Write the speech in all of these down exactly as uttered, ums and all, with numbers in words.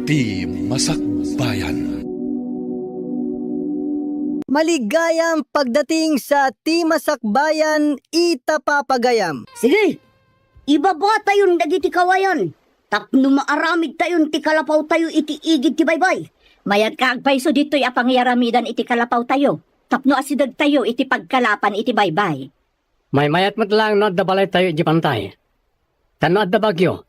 Ti Masakbayan. Maligayam pagdating sa Ti Masakbayan ita papagayam. Sige, ibabatayon dagiti kawayan tapno maaramidtayon ti kalapawtayo iti igid ti baybay. Mayat ka agpayso ditoy a pangiyaramidan iti kalapawtayo tapno asidegtayo iti pagkalapan iti baybay. Maymayat met laeng no adda balaytayo idiay bantay. Ta no adda bagyo,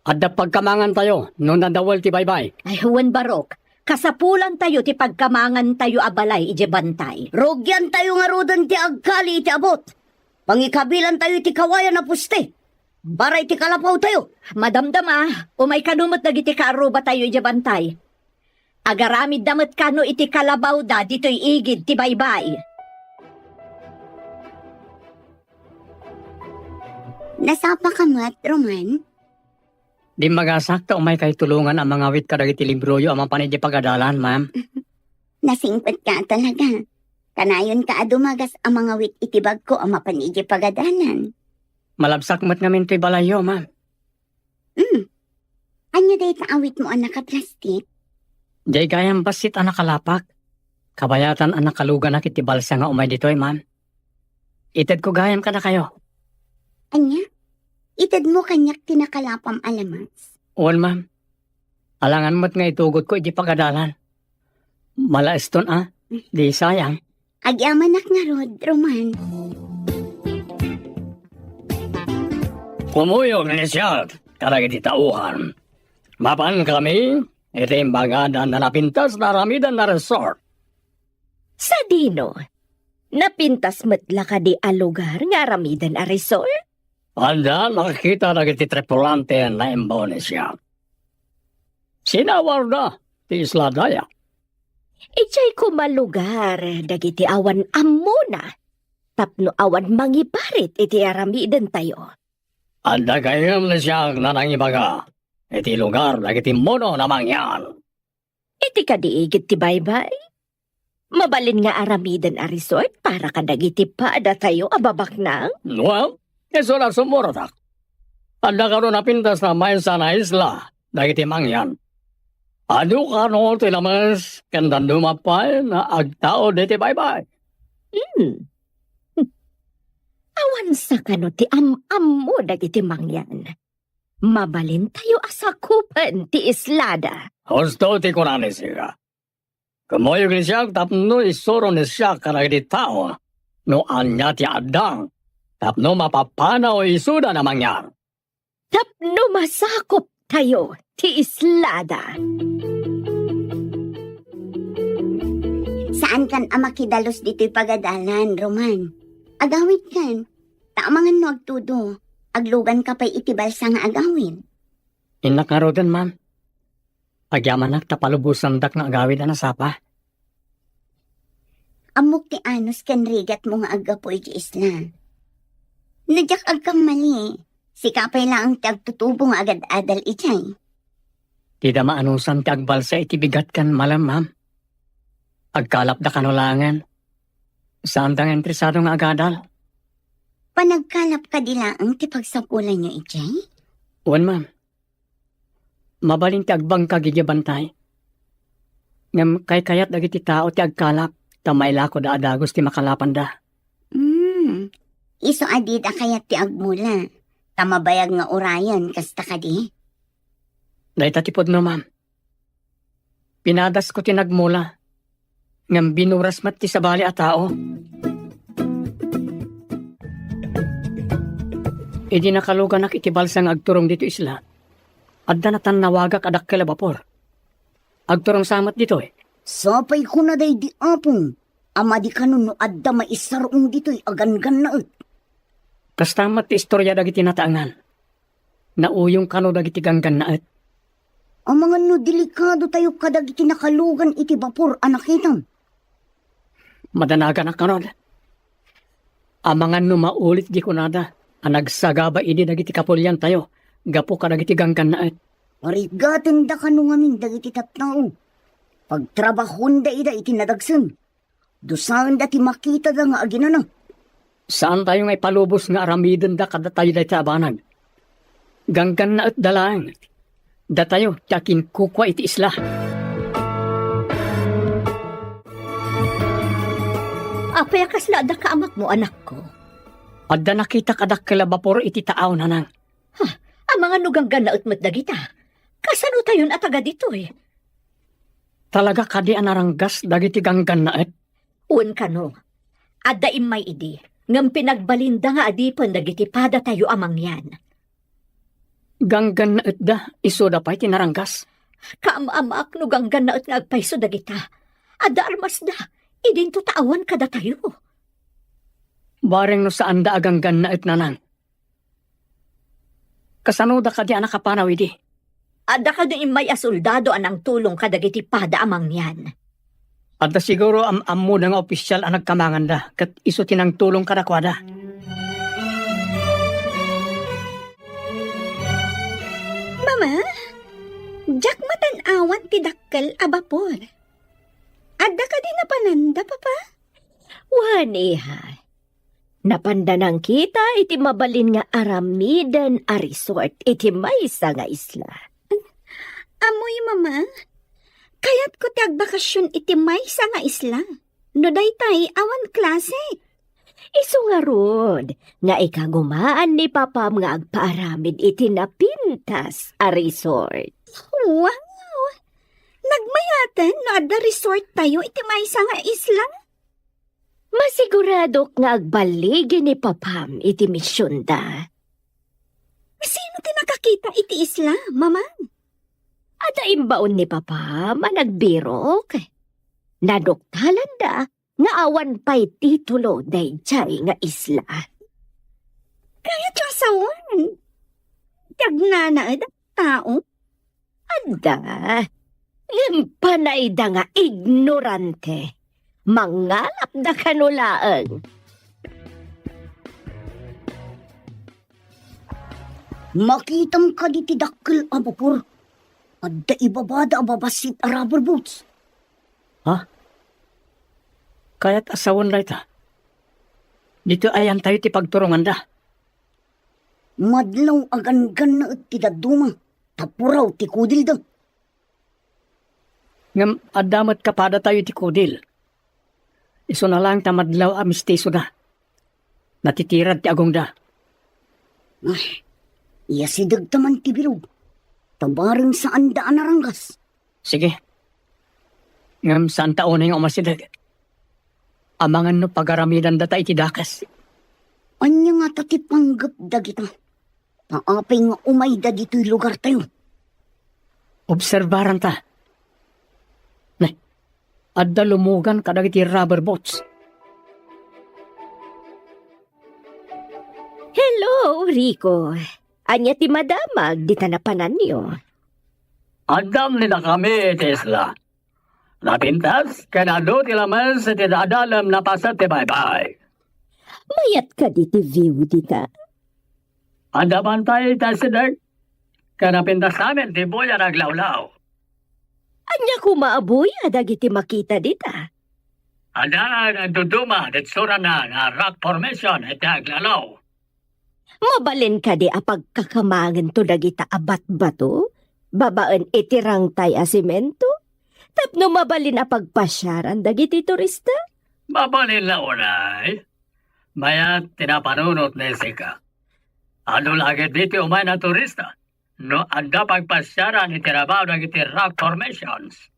adda pagkamangantayo no nadawel ti baybay. Ay, wen, Barok, kasapulantayo ti pagkamangantayo a balay idiay bantay. Rugiantayo ngaruden ti agkali iti abut. Pangikabilantayo iti kawayan a poste para iti kalapawtayo. Madamdama, umay kano met dagiti kaarrubatayo idiay bantay. Agaramidda met kano iti kalabawda ditoy igid ti baybay. Nasapaka met, Roman? Dimmagasak ta umaykay tulongan a mangawit kadagiti libroyo a mapan idiay pagadalan, ma'am. Nasingpetka talaga. Kanayonka a dumagas a mangawit iti bagko a mapan idiay pagadalan. Malabsak met ngamin toy balayyo, ma'am. Mm. Ania dayta awitmo a nakaplastik? Diay gayam bassit a nakalapak. Kabayatan a nakaluganak iti balsa nga umay ditoy, ma'am. Itedko gayam kadakayo. Ania? Itedmo kaniak ti nakalapam a lamas? Wen, ma'am. Alangan met nga itugotko iti pagadalan. Malaeston a, di sayang. Agyamanak ngarud, Roman. Kumuyog ni siak kadagiti tauhan. Mapan kami iti imbagadan a napintas nga aramidan a resort. Sadino? Napintas met la kadi a lugar nga aramidan a resort? Adda nakakita dagiti tripulante a naimbaw ni siak. Sinawarda ti Isla Dayak. Idiay koma lugar dagiti awan ammona tapno awan mangibarit iti aramidentayo. Adda gayam ni siak a nangibaga iti lugar dagiti mono a mangyan. Iti kadi igid ti baybay? Mabalin nga aramiden a resort para kadagiti padatayo a babaknang? Well, isu la sumuratak. Adda kano napintas a maysa a isla dagiti mangyan. Adu kano ti lames ken dadduma pay nga agtaud iti baybay. Hmm. Awan sa kano ti am-ammo dagiti mangyan. Mabalintayo a sakupen ti islada. Husto ti kuna ni Sira. Kumuyog ni siak tapno isuro ni siak kadagiti tao no ania ti adda, tapno mapapanaw isuda a mangyan. Tapno masakuptayo ti islada. Saankan a makidalus ditoy pagadalan, Roman. Agawidkan, ta amangan no agtudo, agluganka pay iti balsa nga agawid. Innak ngaruden, ma'am. Agyamanak ta palubosandak nga agawid a nasapa. Ammok ti anus ken rigatmo nga aggapu iti isla. No diak agkammali, sika pay laeng ti agtutubo nga agad-adal idiay. Dida maanusan ti agbalsa iti bigat ken malem, ma'am. Agkalapda kano laengen. Saanda nga interesado nga agadal. Panagkalap kadi laeng ti pagsapulanyo idiay? Wen, ma'am. Mabalin ti agbangkag idiay bantay. Ngem kaykayat dagiti tao ti agkalap, ta mailakoda a dagus ti makalapanda. Hmm. Isu a dida kayat ti agmula, ta mabayag nga urayen, kasta kadi? Dayta ti pudno, ma'am. Pinadasko ti nagmula, ngem binuras met ti sabali a tao. Idi nakaluganak iti balsa nga agturong ditoy isla, adda natannawagak a dakkel a bapor. Agturong sa met ditoy. Sapay kuna daydi, Apo, a madi kano no adda maisar-ong ditoy a ganggannaet. Kasta met ti istoria dagiti nataengan. Nauyong kano dagiti ganggannaet. Amangan no delikadotayo kadagiti nakalugan iti bapor a nakitam. Madanaganak ngarud. Amangan no maulit di kunada a nagsagaba idi dagiti kapuliantayo gapu kadagiti ganggannaet. Parigatenda kano ngamin dagiti tattao. Pagtrabahuenda ida iti nadagsen. Dusaenda ti makitada nga aginana. Saantayo nga ipalubos nga aramidenda kadatayo dayta a banag. Ganggannaetda laeng. Datayo ti akinkukua iti isla. Apay a kasla adda kaamakmo, anakko? Adda nakitak a dakkel a bapor iti taaw, nanang. Ha? Amangan no ganggannaet met dagita? Kasanotayon a taga ditoy? Talaga kadi a naranggas dagiti ganggannaet? Wen kano, adda immay idi, ngem pinagbalinda nga adipen dagiti padatayo a mangyan. Ganggannaetda, isuda pay ti naranggas? Kaam-amak no ganggannaet nga agpayso dagita. Adda armasda, idinto ta awan kadatayo. Bareng no saanda a ganggannaet, nanang. Kasanoda kadi a nakapanaw idi? Adda kadi immay a soldado a nangtulong kadagiti pada a mangyan. Adda siguro am-ammoda nga opisyal a nagkamanganda, ket isu ti nangtulong kadakuada. Mama, diak matan-awan ti dakkel a bapor. Adda kadi napananda, Papa? Wen, iha. Napanda nangkita iti mabalin nga aramiden a resort iti maysa nga isla. Ammoyo, Mama, kayatko ti agbakasion iti maysa nga isla. No daytay, awan klase. Isu ngarud nga ikagumaan ni Papam nga agpaaramid iti napintas a resort. Wow! Nagmayaten no adda resort tayo iti maysa nga isla? Masiguradok nga agballigi ni Papam iti misionda. Sino ti nakakita iti isla, Mama? Adda imbaon ni Papam a nagbirok. Naduktalanda nga awan pay titulo daydiay nga isla. Kayatyo a sawen ti agnanaed a tao? Adda. Ngem panayda nga ignorante. Mangalapda kano laeng. Makitam kadi ti dakkel a bapor? Adda ibabada a babassit a rubber boats. Ha? Kayat a sawen dayta? Ditoy ayantayo ti pagturonganda. Madlaw a ganggannaet ti dadduma, ta puraw ti kudilda. Ngem adda met kapadatayo iti kudil. Isuna laeng ta madlaw a mistisoda. Natitirad ti agongda. Ah, iyasidegta man ti bilog. Ta bareng saanda a naranggas. Sige. Ngem saanta unay nga umasideg. Amangan no pagaramidandata iti dakes. Ania ngata ti panggep dagita? Ta apay nga umayda ditoy lugartayo? Obserbaranta. Ne, adda lumugan kadagiti rubber boats. Hello, Rico. Ania ti madamag dita napananyo? Addam ni dakami iti isla. Napintas ken adu ti lames iti adalem napaset ti baybay. Mayat kadi ti view dita? Adda bantay ti asideg, ken napintas amin ti buya nga aglawlaw. Ania koma a buya dagiti makita dita? Adda nga agduduma ti itsurana nga rock formation iti aglawlaw. Mabalin kadi a pagkakamangento dagita a batbato babaen iti rangtay a semento tapno mabalin a pagpasiaran dagiti turista? Mabalin la unay. Mayat ti napanunot ni Sika. Adu la ket ditoy umay a turista no adda pagpasiaran iti rabaw dagiti rock formations.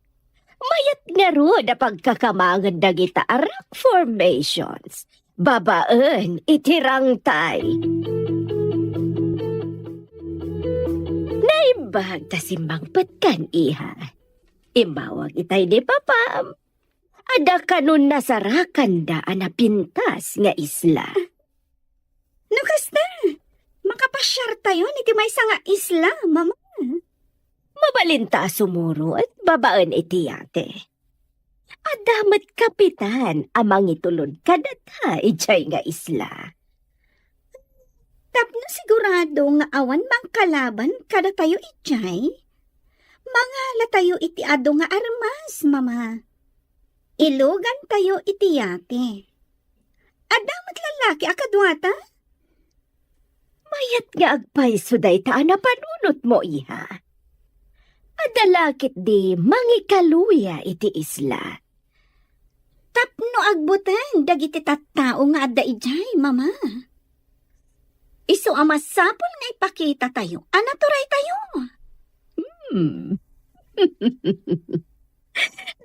Mayat ngarud a pagkakamangan dagita a rock formations babaen iti rangtay. Naimbag ta simmangpetkan, iha. Immawag itay ni Papam. Adda kanon nasarakanda a napintas nga isla. No kasta, makapasiartayon iti maysa nga isla, Mama. Mabalinta a sumurot babaen iti yate. Adda met kapitan a mangitulod kadata idiay nga isla. Tapno sigurado nga awan mangkalaban kadatayo idiay, mangalatayo iti adu nga armas, Mama. Ilugantayo iti yate. Adda met lallaki a kaduata? Mayat nga agpayso dayta a napanunotmo, iha. Adda la ketdi mangikaluya iti isla. Tapno agbuteng dagiti tattao nga adda idiay, Mama. Isu a masapul nga ipakitatayo a naturaytayo. Hmm.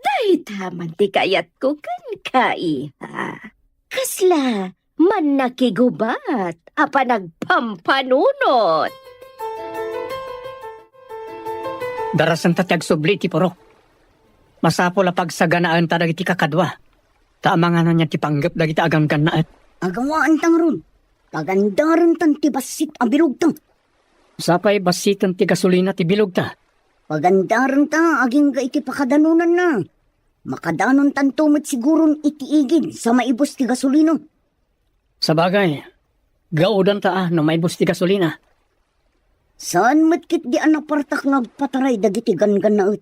Dayta man ti kayatko kenka, iha. Kasla mannakigubat a panagpampanunot. Darasenta ti agsubli iti purok. Masapul a pagsaganaenta dagiti kakadua, ta amangan ania ti panggep dagiti ganggannaet. Agawaanta ngarud. Pagandarentan ti bassit a bilogta. Sapay bassiten ti gasolina ti bilogta. Pagandarenta agingga iti pakadanonanna. Makadanontanto met siguron iti igid sa maibus ti gasolina. Sabagay, gaudanta a no maibus ti gasolina. Saan met ketdi a napartak nga agpataray dagiti ganggannaet.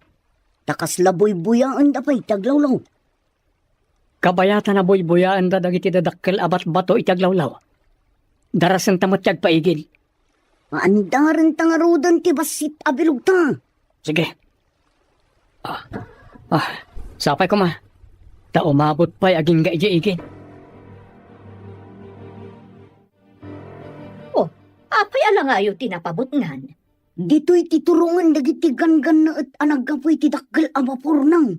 Ta kasla buybuyaenda pay ti aglawlaw. Kabayatan a buybuyaenda dagiti dadakkel a batbato iti aglawlaw. Darasenta met ti agpaigid. Paandarenta ngaruden ti bassit a bilogta. Sige. Ah, ah, sapay koma. Ta umabot pay agingga idiay igid. Oh, apay a langayo ti napabutngan? Ditoy ti turongen dagiti ganggannaet a naggapu iti dakkel a bapor, nang.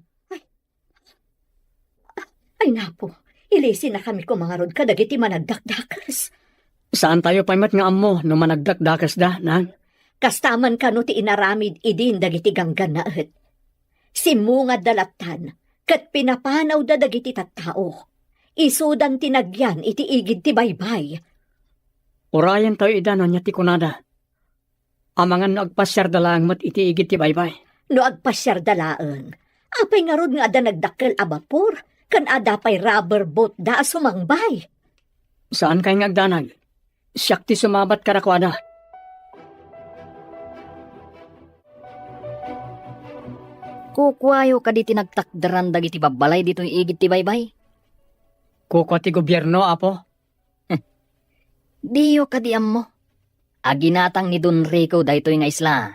Ay, napo, ilisinakami koma ngarud kadagiti managdakdakes. Saantayo pay met nga ammo no managdakdakesda, nang? Kasta man kano ti inaramid idin dagiti ganggannaet. Simmungadda lattan, ket pinapanawda dagiti tattao. Isudan ti nagyan iti igid ti baybay. Urayentayo ida no ania ti kunada. Amangan no agpasiarda laeng met iti igid ti baybay. No agpasiarda laeng, apay ngarud nga adda nagdakkel a bapor, ken adda pay rubber boat da a sumangbay? Saankay nga agdanag. Siak ti sumabat kadakuada. Kukuayo kadi ti nagtakderan dagiti babbalay ditoy igid ti baybay? Kukua ti gobierno, Apo. Diyo kadi ammo? A ginatang ni Don Rico daytoy nga isla.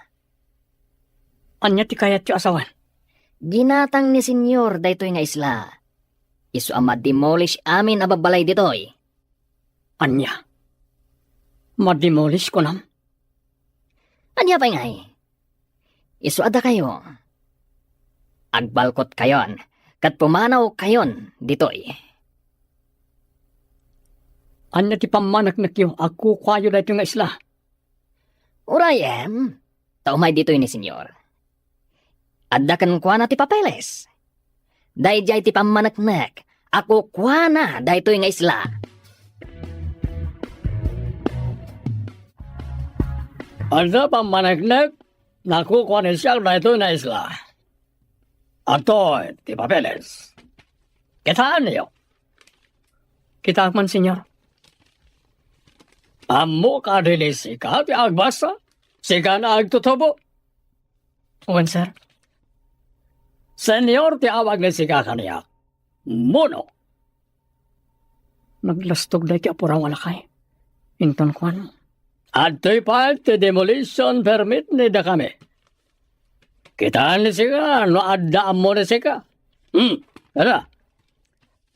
Ania ti kayatyo a sawen? Ginatang ni Senyor daytoy nga isla. Isu a ma-demolish amin a babbalay ditoy. Ania? Ma-demolish, kunam? Ania pay ngay? Isu a dakayo. Agbalkotkayon, ket pumanawkayon ditoy. Ania ti pammaneknekyo a kukuayo daytoy nga isla? Urayem, ta umay ditoy ni Senyor. Adda kenkuana ti papeles. Daydiay ti pammaneknek a kukuana daytoy nga isla. Adda pammaneknek a kukua ni siak daytoy nga isla. Adtoy ti papeles. Kitaenyo. Kitaek man, Senyor. Ammo kadi ni sika ti agbasa? Sika nga agtutubo? Wen, sir. Senyor ti awag ni sika kaniak. Muno. Naglastog daytoy a puraw a lakay. Inton kuan. Adtoy pay ti demolition permit ni dakami. Kitaen ni sika no adda ammo ni sika. Hmm, ada.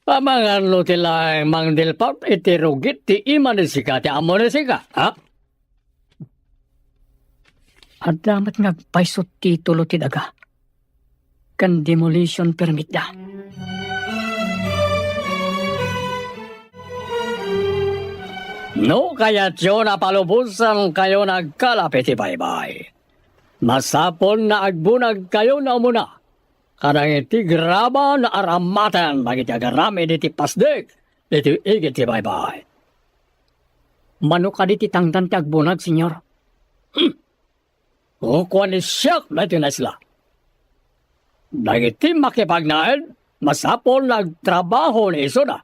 Amangan no ti laeng mangdilpat iti rugit ti ima ni sika ti ammo ni sika, ha? Adda met nga agpayso ti titulo ti daga ken demolition permit da. No kayatyo a palubosankayo nga agkalap iti baybay, masapul nga agbunagkayo nga umuna kadagiti graba nga aramaten dagiti agaramid iti pasdek ditoy igid ti baybay. Mano kadi ti tangdan ti agbunag, Senyor? Hmm. Kukua ni siak daytoy nga isla. Dagiti makipagnaed, masapul nga agtrabaho ni isuda.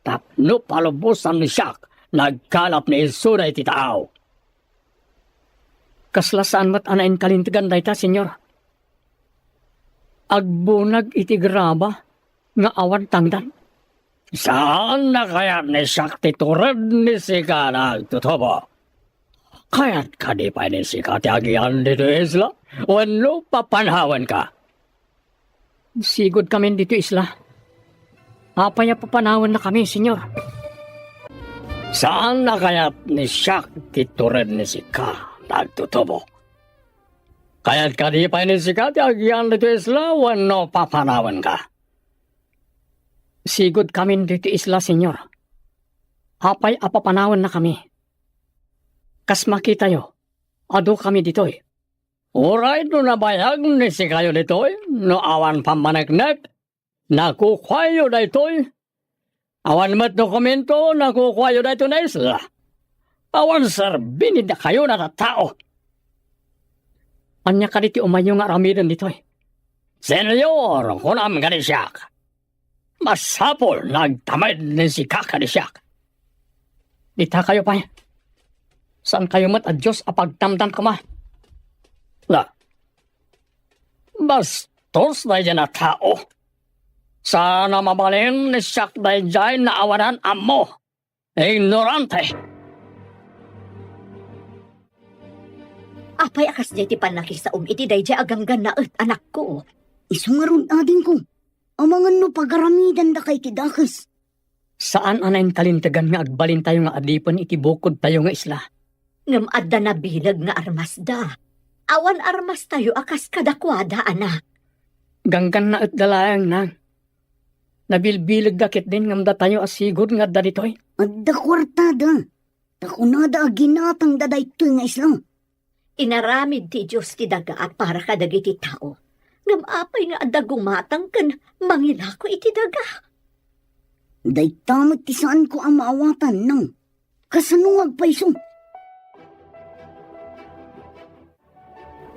Tapno palubosan ni siak nga agkalap ni isuda iti taaw. Kasla saan met a nainkalintegan dayta, Senyor? Agbunag iti graba nga awan tangdan. Saan a kayat ni siak ti tured ni sika nga agtutubo. Kayat kadi pay ni sika ti agian ditoy isla? Wenno papanawenka? Sigud kamin ditoy isla. Apay a papanawennakami, Señor? Saan a kayat ni Siak ti tured ni sika, nagtutubo. Kayat kadi pay ni sika ti agian ditoy isla wenno papanawenka? Sigud kamin ditoy isla, Señor. Apay a papanawennakami? Kas makitayo, adu kami ditoy. Uray no nabayag ni sikayo ditoy, no awan pammaneknek, nakukuayo daytoy. Awan met dokumento, nakukuayo daytoy nga isla. Awan serbini dakayo a tattao. Ania kadi ti umayyo nga aramiden ditoy? Señor, kunam kadi siak. Masapul nga agtamed ni sika kadi siak. Ditakayo pay. Saankayo met a Dios a pagtamtam koma. La, bastos daydiay a tao. Saan a mabalin ni siak daydiay nga awanan ammo. Ignorante! Apay a kasdiay ti pannakisaom iti daydiay a ganggannaet, anakko? Isu ngarud, adingko, amangan no pagaramidandaka iti dakes. Saan a nainkalintegan nga agbalintayo nga adipen iti bukodtayo nga isla. Ngem adda nabileg nga armasda. Awan armastayo a kas kadakuada, anak. Ganggannaetda laeng, nang. Nabilbilegda ketdin ngem datayo a sigud nga adda ditoy. Adda kuartada. Ta kunada a ginatangda daytoy nga isla. Inaramid ti Dios ti daga a para kadagiti tao. Ngem apay nga adda gumatang ken mangilako iti daga? Dayta met ti saanko a maawatan, nang. Kasano nga agpayso?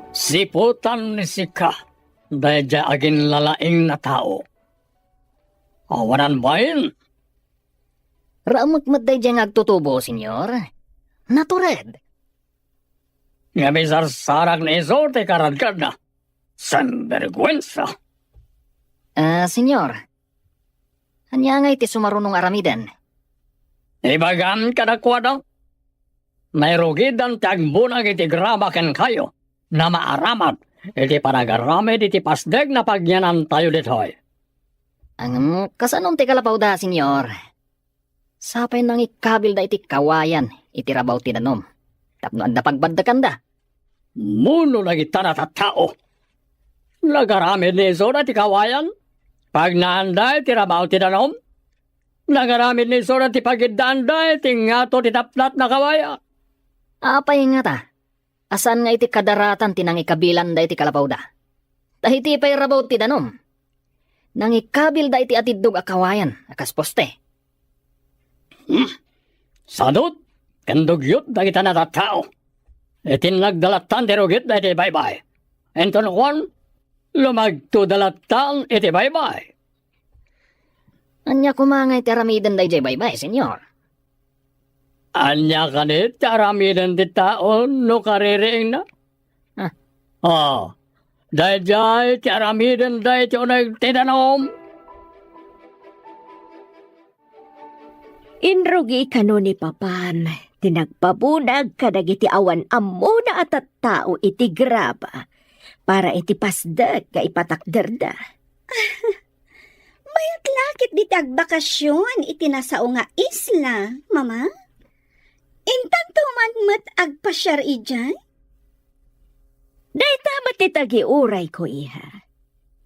Siputan ni sika daydiay aginlalaing a tao. Awanan bain. Raemek met daydiay nga agtutubo, Señor. Natured. Ngem isarsarak ni isu ti karadkadna. Sinberguensa! Ah, Señor, ania ngay ti sumaruno nga aramiden? Ibagam kadakuada, nairugidan ti agbunag iti graba kenkayo, nga maaramat iti panagaramid iti pasdek nga pagyanantayo ditoy. Ngem, kasanon ti kalapawda, Señor? Sapay nangikkabilda iti kawayan iti rabaw ti danum tapno adda pagbaddekanda. Muno dagita a tattao, nagaramid ni isuda ti kawayan, pagnaanda iti rabaw ti danum, nagaramid ni isuda ti pagiddaanda iti ngato ti tapnat a kawayan. Apay ngata? A saan nga iti kadaratan ti nangikabilanda iti kalapawda. Ta iti pay rabaw ti danum, nangikabilda iti atiddog a kawayan a kas poste. Hmm. Sadut ken dugyot dagita a tattao. Iti nagdalatan ti rugit daytoy baybay. Inton kuan, lumagto dalatan iti baybay. Ania koma nga iti aramiden daydiay baybay, Señor? Ania kadi ti aramiden ti tao no kaririingna? Ah. Ah, daydiay ti aramiden daytoy uneg ti danum. Inrugi kano ni Papan ti nagpabunag kadagiti awan ammona a tattao iti graba para iti pasdek nga ipatakderda. Mayat la ketdi ti agbakasion iti nasao nga isla, Mama. Intanto man met agpasiar idiay? Dayta met ti tagiurayko, iha.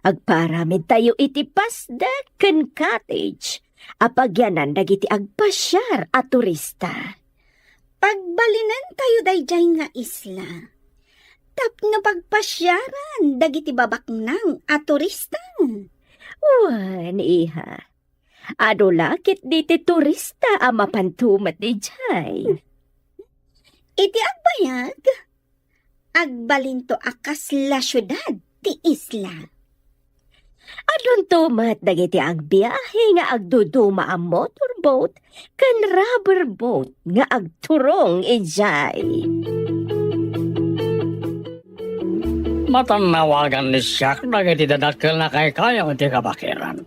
Agpaaramidtayo iti pasdek ken cottage a pagyanan dagiti agpasiar a turista. Pagbalinentayo daydiay nga isla tapno pagpasiaran dagiti babaknang a turista. Wen, iha. Adu la ketdi ti turista a mapan tumet idiay. Iti agbayag, agbalinto a kasla siudad ti isla. Adunto met dagiti agbiahe nga agduduma a motorboat ken rubber boat nga agturong idiay. Matannawagan ni Siak dagiti dadakkel a kaykayo iti kabakiran.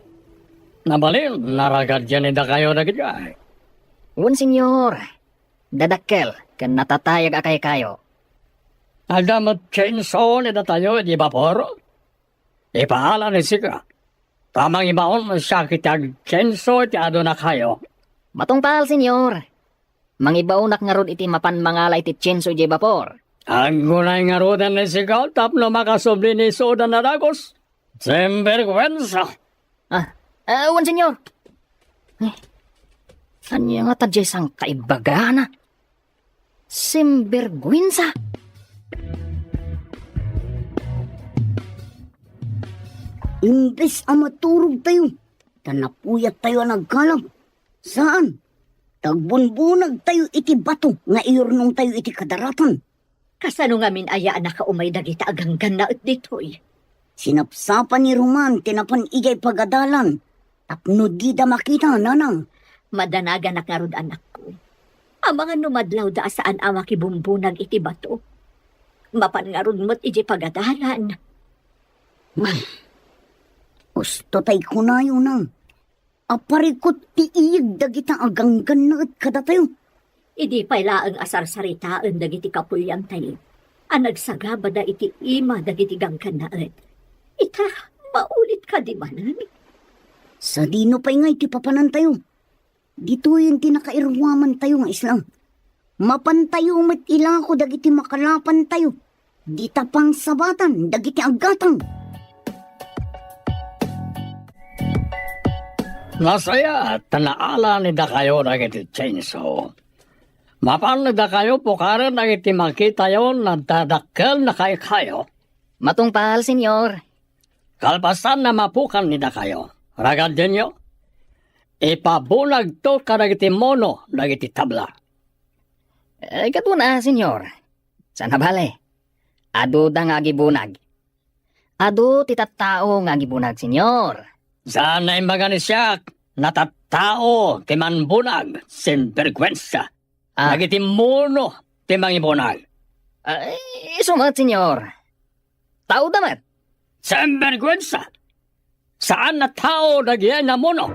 Nabalin, naragad ken ni dakayo dagidiay. Wen, Señor. Dadakkel, ken natatayag a kaykayo. Adda met chainsaw ni datayo iti bapor? Ipaala ni sika. Ta mangibaon siak iti agchainsaw iti adu na kayo. Matungpal, Senyor. Mangibaonak ngarud iti mapan mangala iti chainsaw idiay bapor. Aggunay ngaruden ni sika tapno makasubli ni isudan a dagus. Sinbergwensa! Ah, ah, wen, Senyor. Eh, ania ngata diay sangkaibbagana? Sinbergwensa! Imbes a maturogtayo, ta napuyattayo a naggalak. Saan, tagbunbunagtayo iti bato nga iyurnongtayo iti kadaratan. Kasano ngamin aya a nakaumay dagita a ganggannaet ditoy? Sinapsapa ni Roman ti napan idiay pagadalan tapno dida makita, nanang. Madanaganak ngarud, anakko. Amangan no madlawda a saan a makibumbunag iti bato. Mapan ngarud met idiay pagadalan. Usto tay kunayo, nang. Aparikot ti iyeg dagita a ganggannaet kadatayo. Idi pay laeng a sarsaritaen dagiti kapuliantayo a nagsagabada iti ima dagiti ganggannaet, ita, maulit kadi manen? Sadino pay ngay ti papanantayo? Ditoyen ti nakairuamantayo nga isla. Mapantayo met ilako dagiti makalapantayo. Dita pangsabatan dagiti aggatang. Nasayaat ta naala ni dakayo dagiti chainsaw. Mapan ni dakayo pukaren dagiti makitayo nadadakkel na kaykayo. Matungpal, Senyor. Kalpasan na mapukan ni dakayo, ragad denyo, ipabunagto kadagiti muno dagiti tabla. Eh, kaduna, Senyor. Saan a bale. Aduda nga agibunag. Adu ti tattao nga agibunag, Senyor. Saan a imbaga ni siak, natattao ti manbunag, sinbergwensa. Ah. Dagiti muno ti mangibunag. Ay, isu met, Senyor. Taoda met. Sinbergwensa! Saan a tao dagiti namuno.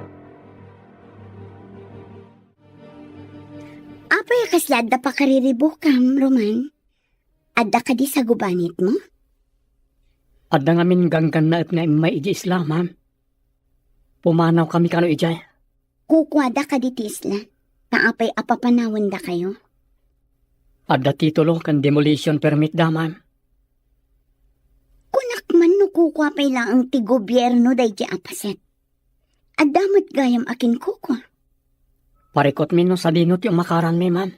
Apay a kasla adda pakariribukam, Roman? Adda kadi sagubanitmo? Adda ngamin ganggannaet nga immay idiay isla, ma'am. Pumanawkami kano idiay. Kukuada kadi ti isla, ta apay a papanawendakayo? Adda titulo ken demolition permit da, ma'am. Kunak man no kukua pay laeng ti gobierno daydi a paset. Adda met gayam a kinkukua. Parikutmi no sadino ti umakaranmi, ma'am.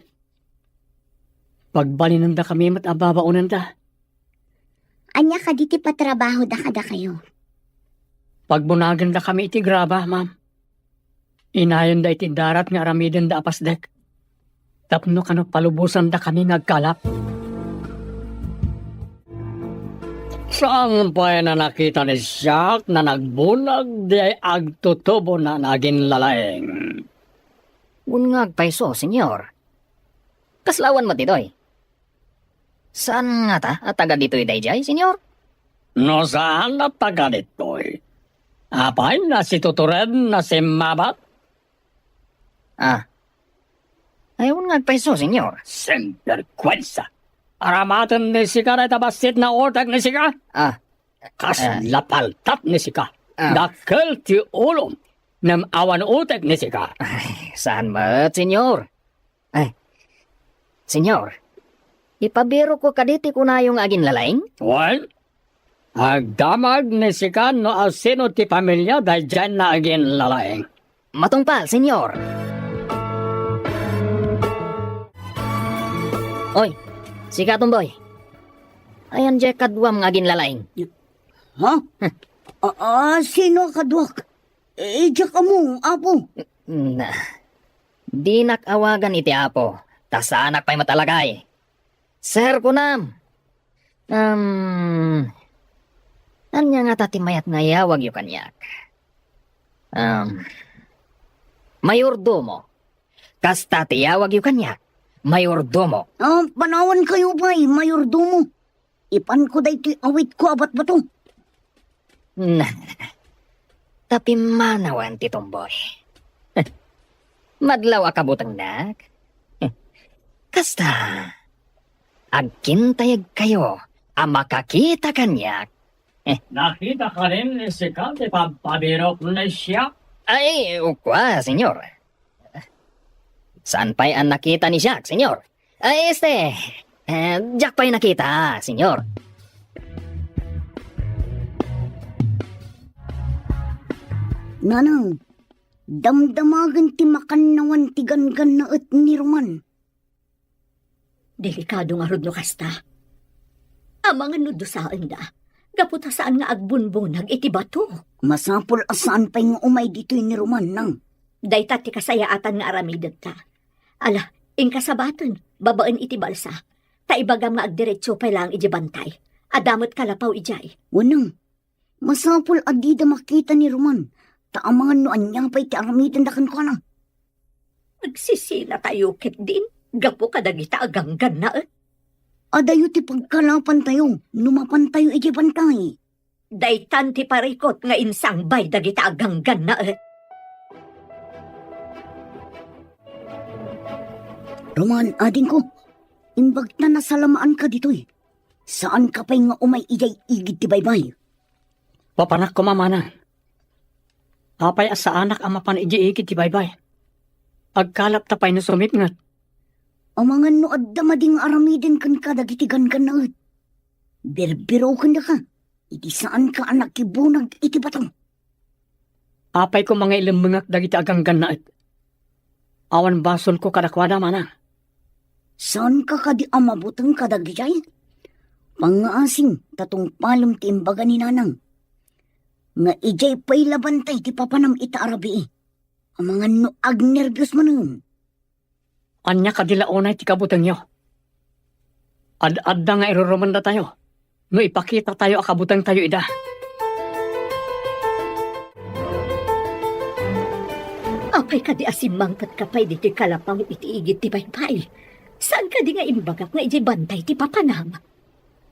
Pagbalinendakami met a babaonenda. Ania kadi ti patrabahoda kadakayo? Pagbunagenda kami iti graba, ma'am. Inayonda iti darat nga aramidenda a pasdek. Tapno kano palubosanda kami nga agkalap. Saan pay a nakita ni siak nga nagbunag diay agtutubona nga aginlalaing? Wen nga agpayso, Senyor. Kasla awan met ditoy. Saan ngata a taga ditoy daydiay, Senyor? No saan a taga ditoy, apay a nasitutured a simmabat? Ah. Ay, wen nga agpayso, Senyor. Sinbergwensa! Aramaten ni sika dayta bassit nga utek ni sika? Ah. Kasla paltat ni sika. Ah. Dakkel ti ulom, ngem awan utek ni sika. Ay, saan met, Senyor? Ay, Senyor, ipabirokko kadi ti kunayo nga aginlalaing? Wen, agdamag ni sika no asino ti pamilia daydiay nga aginlalaing. Matungpal, Senyor. Oy, sika, Tomboy. Ayan diay kaduam nga aginlalaing. Ha? A, a, sino a kaduak? Idiak ammo, Apo. Na, dinak awagan iti Apo, ta saanak pay met a lagay. Sir, kunam. Um, ania ngata ti mayat nga iyawagyo kaniak? Um, mayordomo. Kasta ti iyawagyo kaniak, mayordomo. Ah, panawankayo pay, mayordomo. Ipanko daytoy awitko a batbato. Na, ta pimmanawen ti Tomboy. Madlaw a kabutengnak. Kasta, agkintayegkayo a makakita kaniak. Eh. Nakita kanin ni sika ti pabpabirok ni siak? Ay, ukua, senyor. Saan pay a nakita ni siak, senyor? Ay, este, eh, diak pay nakita, senyor. Nanang, damdamagen ti makannawan ti ganggannaet ni Roman. Delikado ngarud no kasta. Amangan no dusaenda, gapu ta saan nga agbunbunag iti bato. Masapul a saan pay nga umay ditoy ni Roman, nang. Dayta ti kasayaatan nga aramidenta. Ala, inka sabaten, babaen iti balsa. Ta ibagam nga agdiretso pay laeng idiay bantay. Adda met kalapaw idiay. Wenno, masapul a dida makita ni Roman, ta amangan no ania pay ti aramidenda kenkuana. Agsisinatayo ketdin gapu kadagita a ganggannaet. Adayo ti pagkalapantayo no mapantayo idiay bantay. Daytan ti parikut nga insangbay dagita a ganggannaet. Roman, adingko, imbagta nasalamaanka ditoy. Saanka pay nga umay idiay igid ti baybay. Papanak koma, manang. Apay a saanak a mapan idiay igid ti baybay? Agkalapta pay no sumipnget. Amangan no adda madi nga aramiden kenka dagiti ganggannaet. Birbirokendaka iti saanka a nakibunag iti bato. Apay koma nga ilemmengak dagiti a ganggannaet? Awan basolko kadakuada, manang. Saanka kadi a mabuteng kadagijay? Pangngaasim ta tungpalem ti imbaga ni nanang nga idiay pay la bantay ti papanam ita a rabii. Amangan no agnerbios manen. Ania kadi la unay ti kabutengyo? Ad-adda nga irurumendatayo no ipakitatayo a kabutengtayo ida. Apay kadi a simmangpetka pay ditoy kalapaw iti igid ti baybay? Saan kadi nga imbagak nga idiay bantay ti papanam?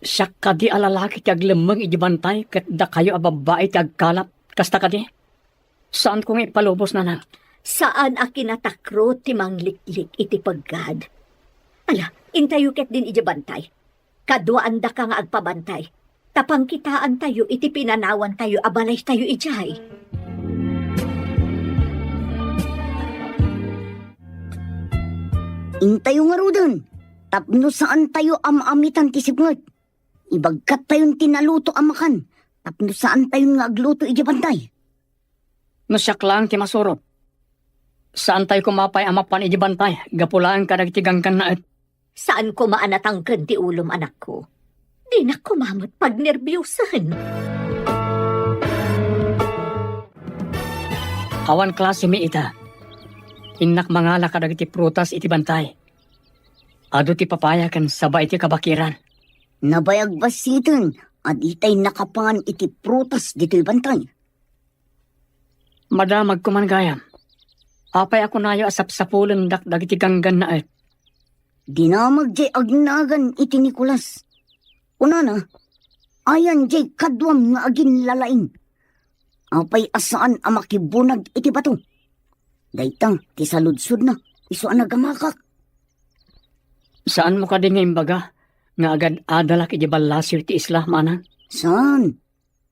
Siak kadi a lalaki ti aglemmeng idiay bantay ket dakayo a babbai ti agkalap. Kasta kadi? Saanko nga ipalubos, nanang. Saan a kinatakro ti mangliklik iti peggad. Ala, intayo ketdin idiay bantay. Kaduaandaka nga agpabantay. Ta pangkitaantayo iti pinanawantayo a balaytayo idiay. Intayo ngaruden, tapno saantayo a maamitan ti sipnget. Ibagkattayon ti naluto a makan, tapno saantayon nga agluto idiay bantay. No siak laeng ti masurot, saantayo koma pay a mapan idiay bantay gapu laeng kadagiti ganggannaet. Saan koma a natangken ti ulom, anakko. Dinak koma met pagnerbiusen. Awan klasemi ita. Innak mangala kadagiti prutas iti bantay. Adu ti papaya ken saba iti kabakiran. Nabayag bassiten a ditay nakapan iti prutas ditoy bantay. Madamag koman gayam. Apay a kunayo a sapsapulendak dagiti ganggannaet? Dinamag jay agnagan iti Nicolas. Kunana, ayan jay kaduam nga aginlalaing. Apay a saan a makibunag iti bato? Dayta ti saludsodna, isu a nagamakak. Saanmo kadi nga imbaga nga agad-adalak iti ballasiw ti isla, manang? Saan?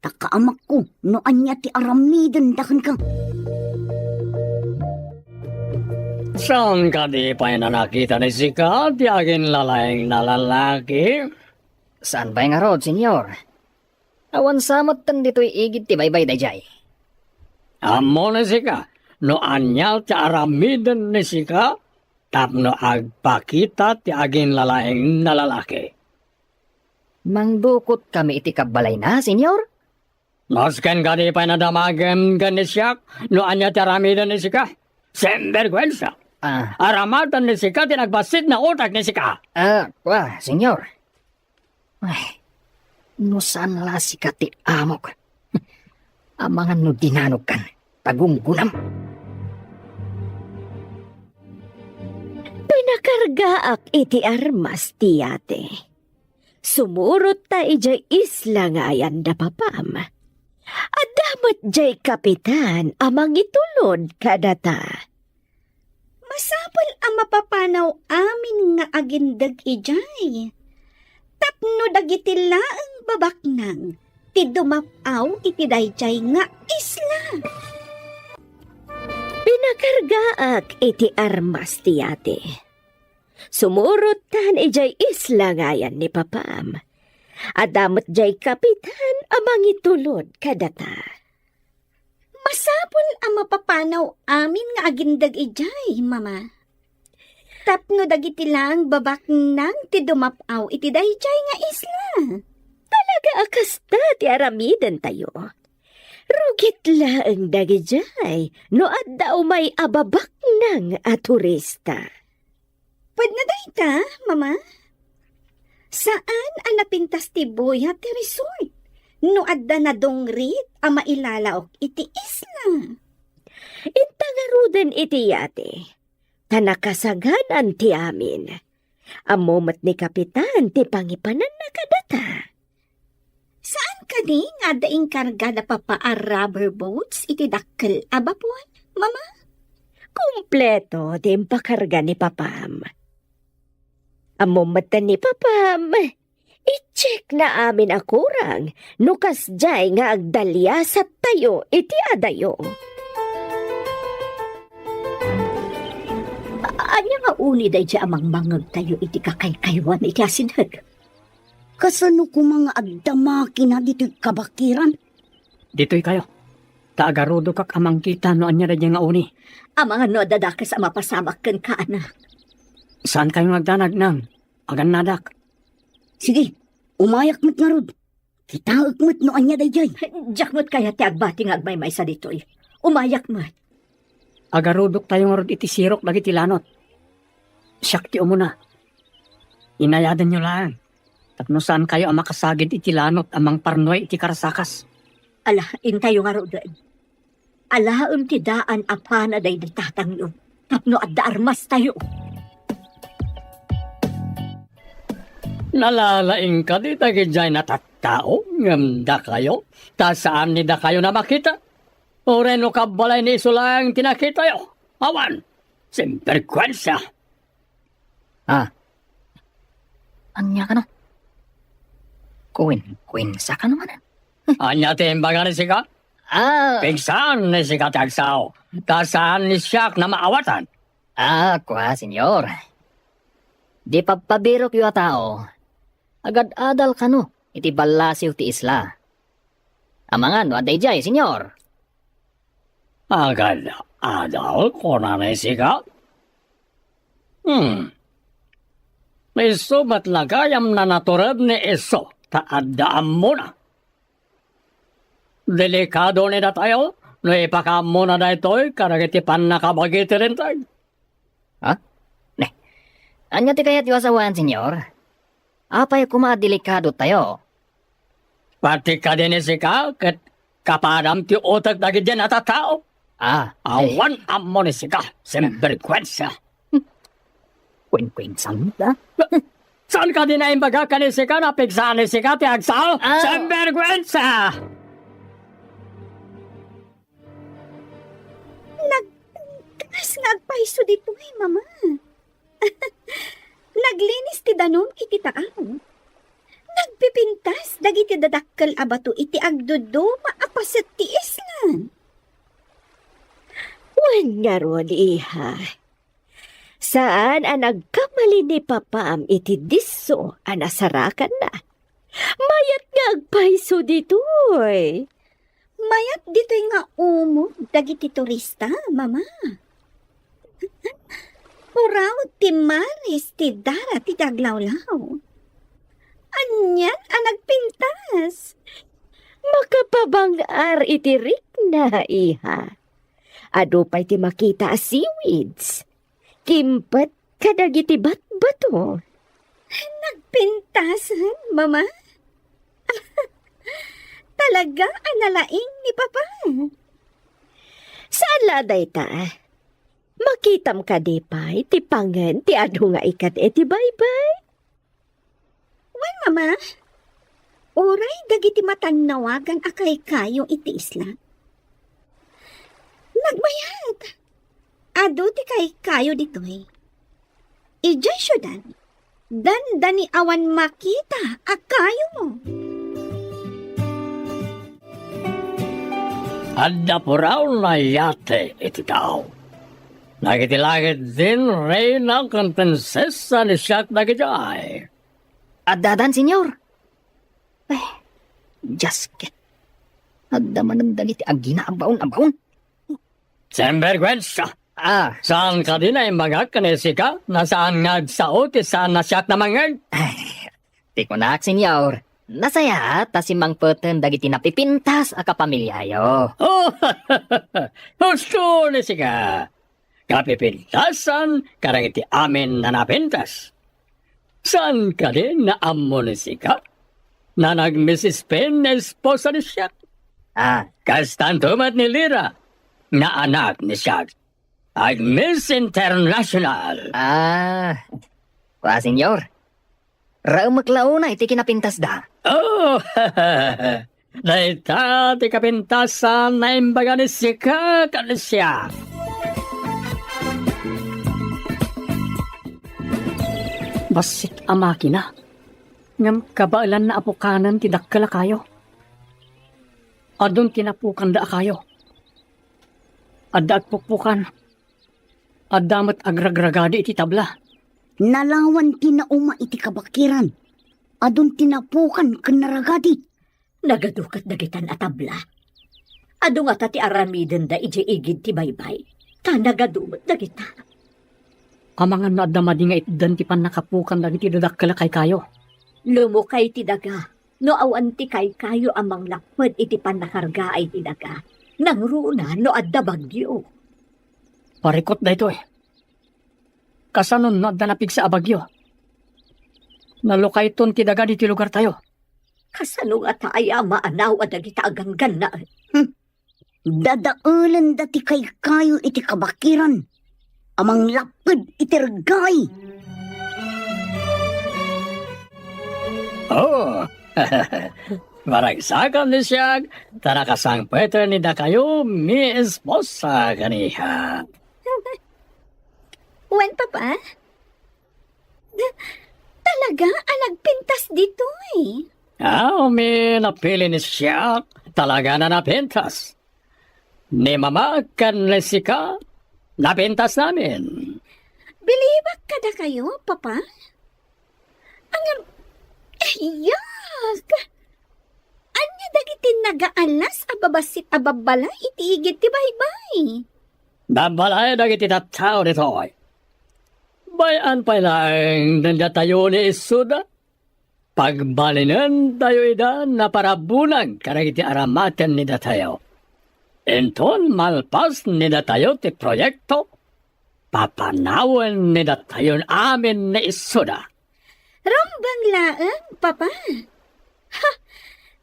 Ta kaamakko no ania ti aramidenda kenka. Saan kadi pay a nakita ni sika ti aginlalaing a lalaki? Saan pay ngarud, senyor? Awan sa metten ditoy igid ti baybay daydiay. Ammo ni sika no ania ti aramiden ni sika tapno agpakita ti aginlalaing a lalaki? Mangdukotkami iti kabbalayna, senyor? Nasken kadi pay a nadamagem ken ni siak no ania ti aramiden ni sika? Sinberguensa! Ah. Aramatan ni sika ti nagbassit nga utak ni sika. Ah, kua, senyor. Ay, no saan la sika ti amok. Amangan no dinanogkan, pagunggunam. Pinakargaak iti armas ti yate. Sumurot ta idiay isla nga ayan da papam. Adda met diay kapitan a mangitulod kadata. Masapul a mapapanaw amin nga agindeg idiay tapno dagiti laeng babaknang ti dumap-aw iti daydiay nga isla. Pinakargaak iti armas ti yate. Sumurottan idiay isla ngayan ni papam. Adda met diay kapitan a mangitulod kadata. Masapul a mapapanaw amin nga agindeg idiay, Mama. Tapno dagiti laeng babaknang ti dumap-aw iti daydiay nga isla. Talaga a kasta ti aramidentayo. Rugit laeng dagidiay no adda umay a babaknang a turista. Pudno dayta, Mama? Saan a napintas ti buya ti resort no adda nadungrit a mailalaok iti isla. Inta ngaruden iti yate, ta nakasaganan ti amin. Ammo met ni Kapitan ti pangipananna kadata. Saan kadi nga adda inkarga da Papa a rubber boats iti dakkel a bapon, Mama? Kompleto ti impakarga ni Papam. Ammo met ni Papam, i-check na amin a kurang no kasdiay nga agdaliasattayo iti adayo. A-, ania nga uni daydiay a mangmangngegtayo iti kakaykaywan iti asideg? Kasano koma nga agda makina ditoy kabakiran? Ditoykayo. Ta agarudokak a mangkita no ania daydiay nga uni. Amangan no adda dakes a mapasamak kenka, anak. Saankayo nga agdanag, Nang. Agannadak. Sige, umayak met ngarud. Kitaek met no ania daydiay. Diak met kayat ti agbati nga agmaymaysa ditoy. Umayak met. Agarudoktayo ngarud iti sirok dagiti lanot. Siak ti umuna. Inayadanyo laeng tapno saankayo a makasagid iti lanot a mangparnuay iti karasakas. Ala, intayo ngaruden. Alaem ti daan a pana daydi tatangyo tapno adda armastayo. Nalalaing kadi dagidiay a tattao ngem dakayo, ta saan ni dakayo a makita? Uray no kabbalay ni isu laeng ti nakitayo? Awan! Sinberkuensa! Ah. Ania kano? Kuwenkuwensa kano manen? Ania ti imbaga ni sika? Ah. Pigsaan ni sika ti agsao, ta saan ni siak a maawatan. Ah, kua, Señor. Di pabpabirokyo a tao, agad-adal kano iti ballasiw ti isla. Amangan no adda idiay, Señor. Agad-adal, kunana sika? Hmm. Isu met la gayam a natured ni isu, ta adda ammona. Delikado ni datayo no ipakaammona daytoy kadagiti pannakabagi ti Linteg. Ha? Ne. Ania ti kayatyo a sawen, Señor? Apay koma a delikadotayo? Pati kadi ni sika ket kapadam ti utek dagiti a tattao. Ah, ay. Awan ammo ni sika, sinberkuensa. Kuwenkuwensa da? Saan kadi a imbaga ken ni sika a pigsaan ni sika ti agsao? Ah. Sinberkuensa! Nagpintas nga agpayso ditoy, Mama. Naglinis ti danum iti taaw. Nagpipintas dagiti dadakkel a bato iti agduduma a paset ti isla. Wen ngarud, iha. Saan a nagkamali ni papam iti disso a nasarakanna. Mayat nga agpayso ditoy. Mayat ditoy nga umog dagiti turista, Mama. Puraw ti maris ti dara ti aglawlaw. Anian a nagpintas? Makapabang-ar iti rikna, iha. Adu pay ti makita a seaweeds. Kimpet kadagiti batbato. Nagpintasen, Mama? Talaga a nalaing ni Papa. Saan la dayta? Makitam kadi pay ti pangen ti adu nga ikat iti baybay? Wen, Mama. Uray dagiti matannawagan a kaykayo iti isla. Nagbayag. adu ti kaykayo ditoy. Idiay siudad, dandani awan makita a kayo. Adda puraw a yate iti tao. Dagiti langit din reyna ken prinsesa ni siak dagidiay. Addadan, Señor? Ay, Dios ket. Adda manen dagiti agina a baon a baon. Sinbergwensa! Ah. Saan kadi naimbagak ken ni sika? Nasaan nga agsao ti saan a siak namangngeg? Ay, ti kunak, Señor, nasayaat ta simmangpeten dagiti napipintas a kapamiliayo. Oh, husto ni sika. Kapipintasan kadagiti amin a napintas. Saan kadi nga ammo ni sika? Nga nag-Missus Payne nga esposa ni siak. Ah. Kastanto met ni Lira nga anak ni siak. Ag-Miss International. Ah. Kua, Señor. Raemek la unay ti kinapintasda. Oh, dayta ti kapintasan nga imbaga ni sika ken ni siak. Bassit a makina, ngem kabaelanna a pukanen ti dakkel a kayo. Adun ti napukanda a kayo. Adda agpukpukan. Adda met agragragadi iti tabla. Nalawan ti nauma iti kabakiran. Adun ti napukan ken naragadi. Nagadu ket dagitan a tabla. Adu ngata ti aramidenda idiay igid ti baybay. Ta nagadu met dagita. Amangan no adda madi nga itdan ti pannakapukan dagiti dadakkel a kaykayo. Lumukay ti daga. No awan ti kaykayo a manglapped iti pannakargaay ti daga, nangruna no adda bagyo. Parikot daytoy. Kasano no adda napigsa a bagyo? Nalukayton ti daga ditoy lugartayo. Kasano ngata aya a maanaw a dagita a ganggannaet? Hmm. Dadaelenda ti kaykayo iti kabakiran a manglapped iti reggaay. Oh, maragsakan ni siak, ta nakasangpeten ni dakayo, mi esposa kaniha. Wen, Papa? Talaga a nagpintas ditoy? Aw, mi napili ni siak, talaga a napintas. Ni Mama ken ni sika, napintas namin. Bilibak kadakayo, Papa? Ngem, yak! Ania dagiti nagaalas a babassit a babbalay iti igid ti baybay? Babbalay dagiti tattao ditoy. Bay-an pay laeng datayo ni isuda. Pagbalinentayo ida naparabunag kadagiti aramaten ni datayo. Inton malpas ni datayo ti proyekto, papanawen ni datayon amin ni isuda. Rumbeng laeng, Papa. Ha,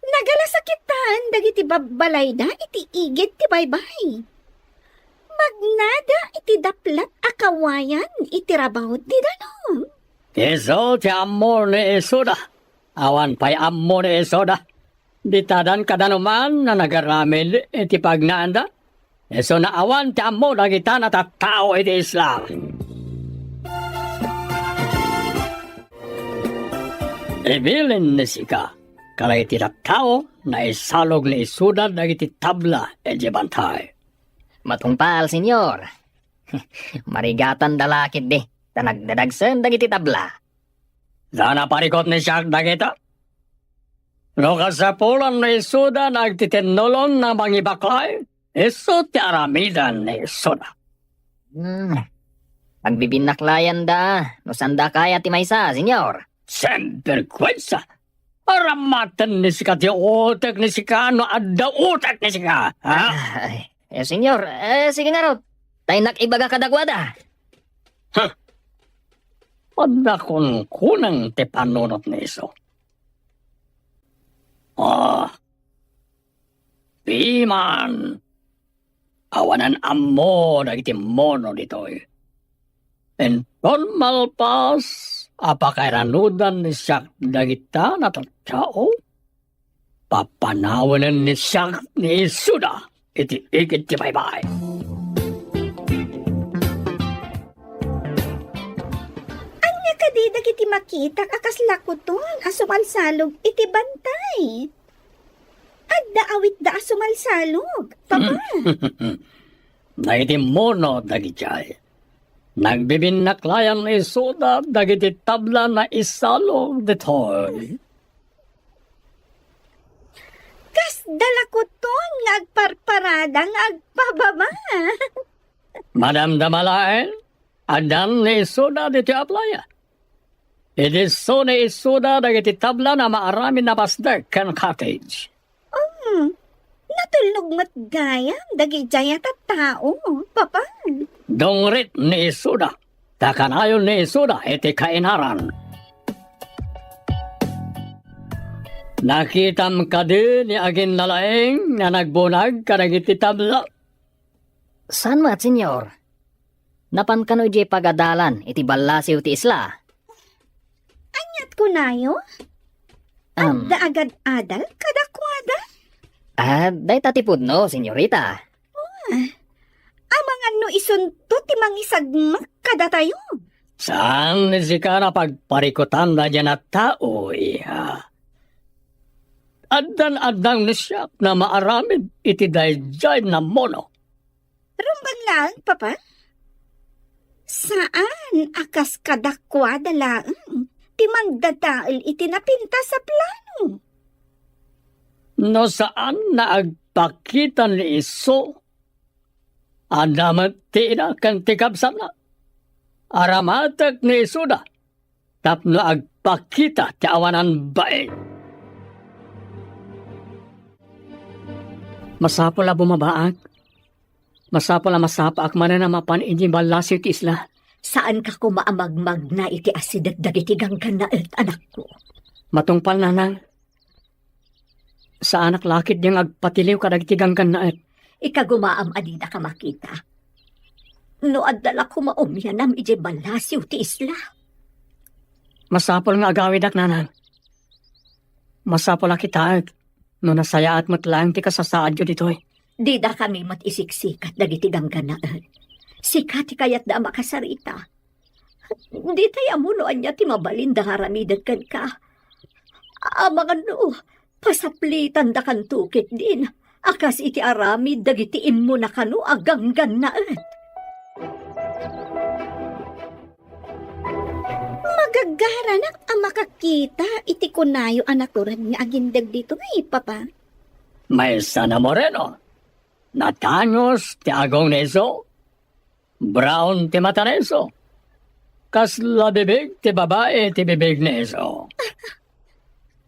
nagalasakitaen dagiti babbalayda iti igid ti baybay. Magnada iti daplat a kawayan iti rabaw ti danum. Isu ti ammo ni isuda. Awan pay ammo ni isuda. Ditadan kadanuman a nagaramid iti pagnaanda. Isuna awan ti ammo dagita a tattao iti isla. Ibilin ni sika, kadagiti tattao, naisalog ni isuda dagiti tabla iti bantay. Matungpal, Señor. Marigatanda la ketdi, ta nagdadagsen dagiti tabla. Saan a parikot ni siak dagita? No kasapulan ni isuda nga agtitinnolon a mangibaklay, isu ti aramiden ni isuda. Hmm. Pagbibinaklayanda, no sanda kaya ti maysa, Señor. Sinbergwensa! Aramaten ni sika ti utek ni sika no adda utek ni sika, ha? Ay, eh, Señor, eh, sige ngarud. Ta innak ibaga kadakuada. Huh. Adda kunkunam ti panunot ni isu. Ah. Piman. Awanan ammo dagiti mono ditoy. Inton malpas a pakairanudan ni siak dagita a tattao, papanawenen ni siak ni isuda iti igid ti baybay. Mangngegti dagiti makitak a kasla kuton a sumalsalog iti bantay. Adda awitda a sumalsalog, Papa. Dagiti mono dagijay. Nagbibinnaklayan ni isuda dagiti tabla naisalog ditoy. Kasda la kuton nga agparparada nga agpababa. Madamdama laeng, addan ni isuda ditoy a playa. Idi isu ni isuda dagiti tabla a maaramid a pasdek ken cottage. Hmm, natulnog met gayam dagijay a tattao, Papa. Dungrit ni isuda, ta kanayon ni isuda iti kainaran. Nakitam kadi ni aginnalaing nga nagbunag kadagiti tabla? Saan met, Señor? Napan kano idiay pagadalan iti ballasiw ti isla? Aniat kunayo? Am. Adda agad-adal kadakuada? Ah, dayta ti pudno, senyorita. Ah, amangan no isunto ti mangisagmak kadatayo. Saan ni sika napagparikutan daydiay a tao, iha? Addan-addang ni siak a maaramid iti daydiay a mono. Rumbeng laeng, Papa. Saan a kas kadakuada laeng ti mandadael iti napintas a plano. No saan a agpakita ni isu, adda met ti ina ken ti kabsatna. Aramatek ni isuda tapno agpakita ti awanan bain. Masapul a bumabaak. Masapul a masapaak manen a mapan idiay ballasiw ti isla. Saanka koma a magmagna iti asideg dagiti ganggannaet, anakko. Matungpal, nanang. Saanak la ketdi nga agpatiliw kadagiti ganggannaet. Ikagumaam a dinaka makita. No adda la koma umianam idiay ballasiw ti isla. Masapul nga agawidak, nanang. Masapul a kitaek no nasayaat met laeng ti kasasaadyo ditoy. Didakami met isiksikat dagiti ganggannaet. Sika ti kayatda a makasarita. Ditay ammo no ania ti mabalinda nga aramiden kenka. Amangan no pasaplitandakanto ketdin a kas iti aramid dagiti immuna kano a ganggannaet. Magagaranak a makakita iti kunayo a natured nga agindeg ditoy, Papa. Maysa a moreno. Natangos ti agong ni isu. Brown ti mata ni isu. Kasla bibig ti babai ti bibig ni isu.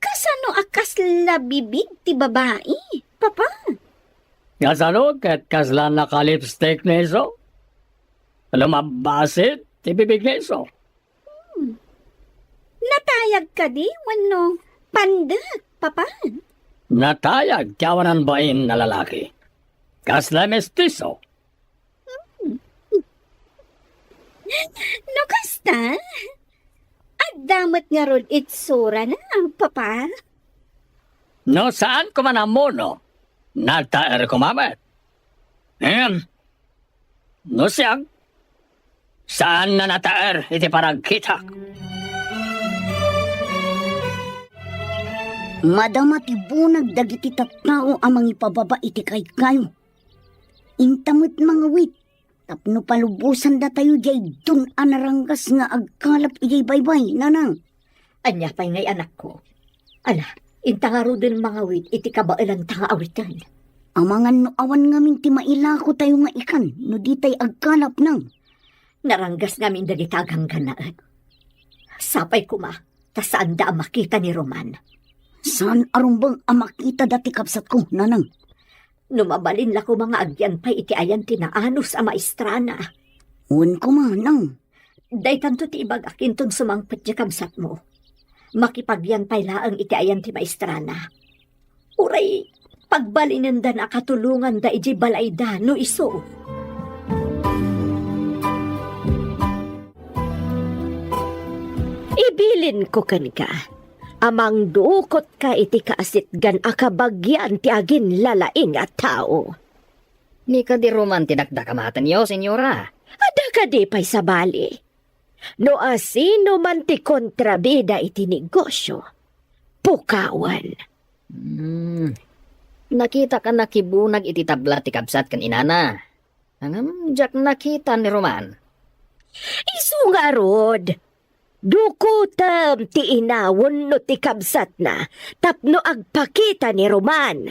Kasano a kasla bibig ti babai, Papa? Kasano ket kasla nakalipstick ni isu? Lumabbasit ti bibig ni isu. Hmm. Natayag kadi wenno pandek, Papa? Natayag ti awanan bain a lalaki. Kasla mestiso. Hmm. No kasta, adda met ngarud itsurana, Papa? No saan koma a mono, nataer koma met. Ngem, no siak, saan a nataer iti panagkitak. Madama ti bunag dagiti tattao a mangipababa iti kaykayo. Inta met mangawit tapno palubosandatayo diay dun a naranggas nga agkalap idiay baybay, nanang. Ania pay ngay, anakko? Ala, inta ngaruden mangawit iti kabaelanta nga awiten. Amangan no awan ngamin ti mailakotayo nga ikan no ditay agkalap, nang. Naranggas ngamin dagita a ganggannaet. Sapay koma, ta saanda a makita ni Roman. Saan a rumbeng a makitada ti kabsatko, nanang. No mabalin la koma nga agyan pay iti ayan ti naanus a maestrana. Wen koma, nang. Daytanto ti ibagak inton sumangpet ti kabsatmo. Makipagyan pay laeng iti ayan ti maestrana. Uray pagbalinendana a katulonganda idiay balayda no isu. Ibilinko kenka a mangdukotka iti kaasitgan a kabagian ti aginlalaing a tao. Ni kadi Roman ti dakdakamatenyo, senyora? Adda kadi pay sabali? No asino man ti kontrabida iti negosio, pukawan. Hmm. Nakitak a nakibunag iti tabla ti kabsat ken inana. Ngem diak nakita ni Roman. Isu ngarud, dukotem ti ina wenno ti kabsatna tapno agpakita ni Roman.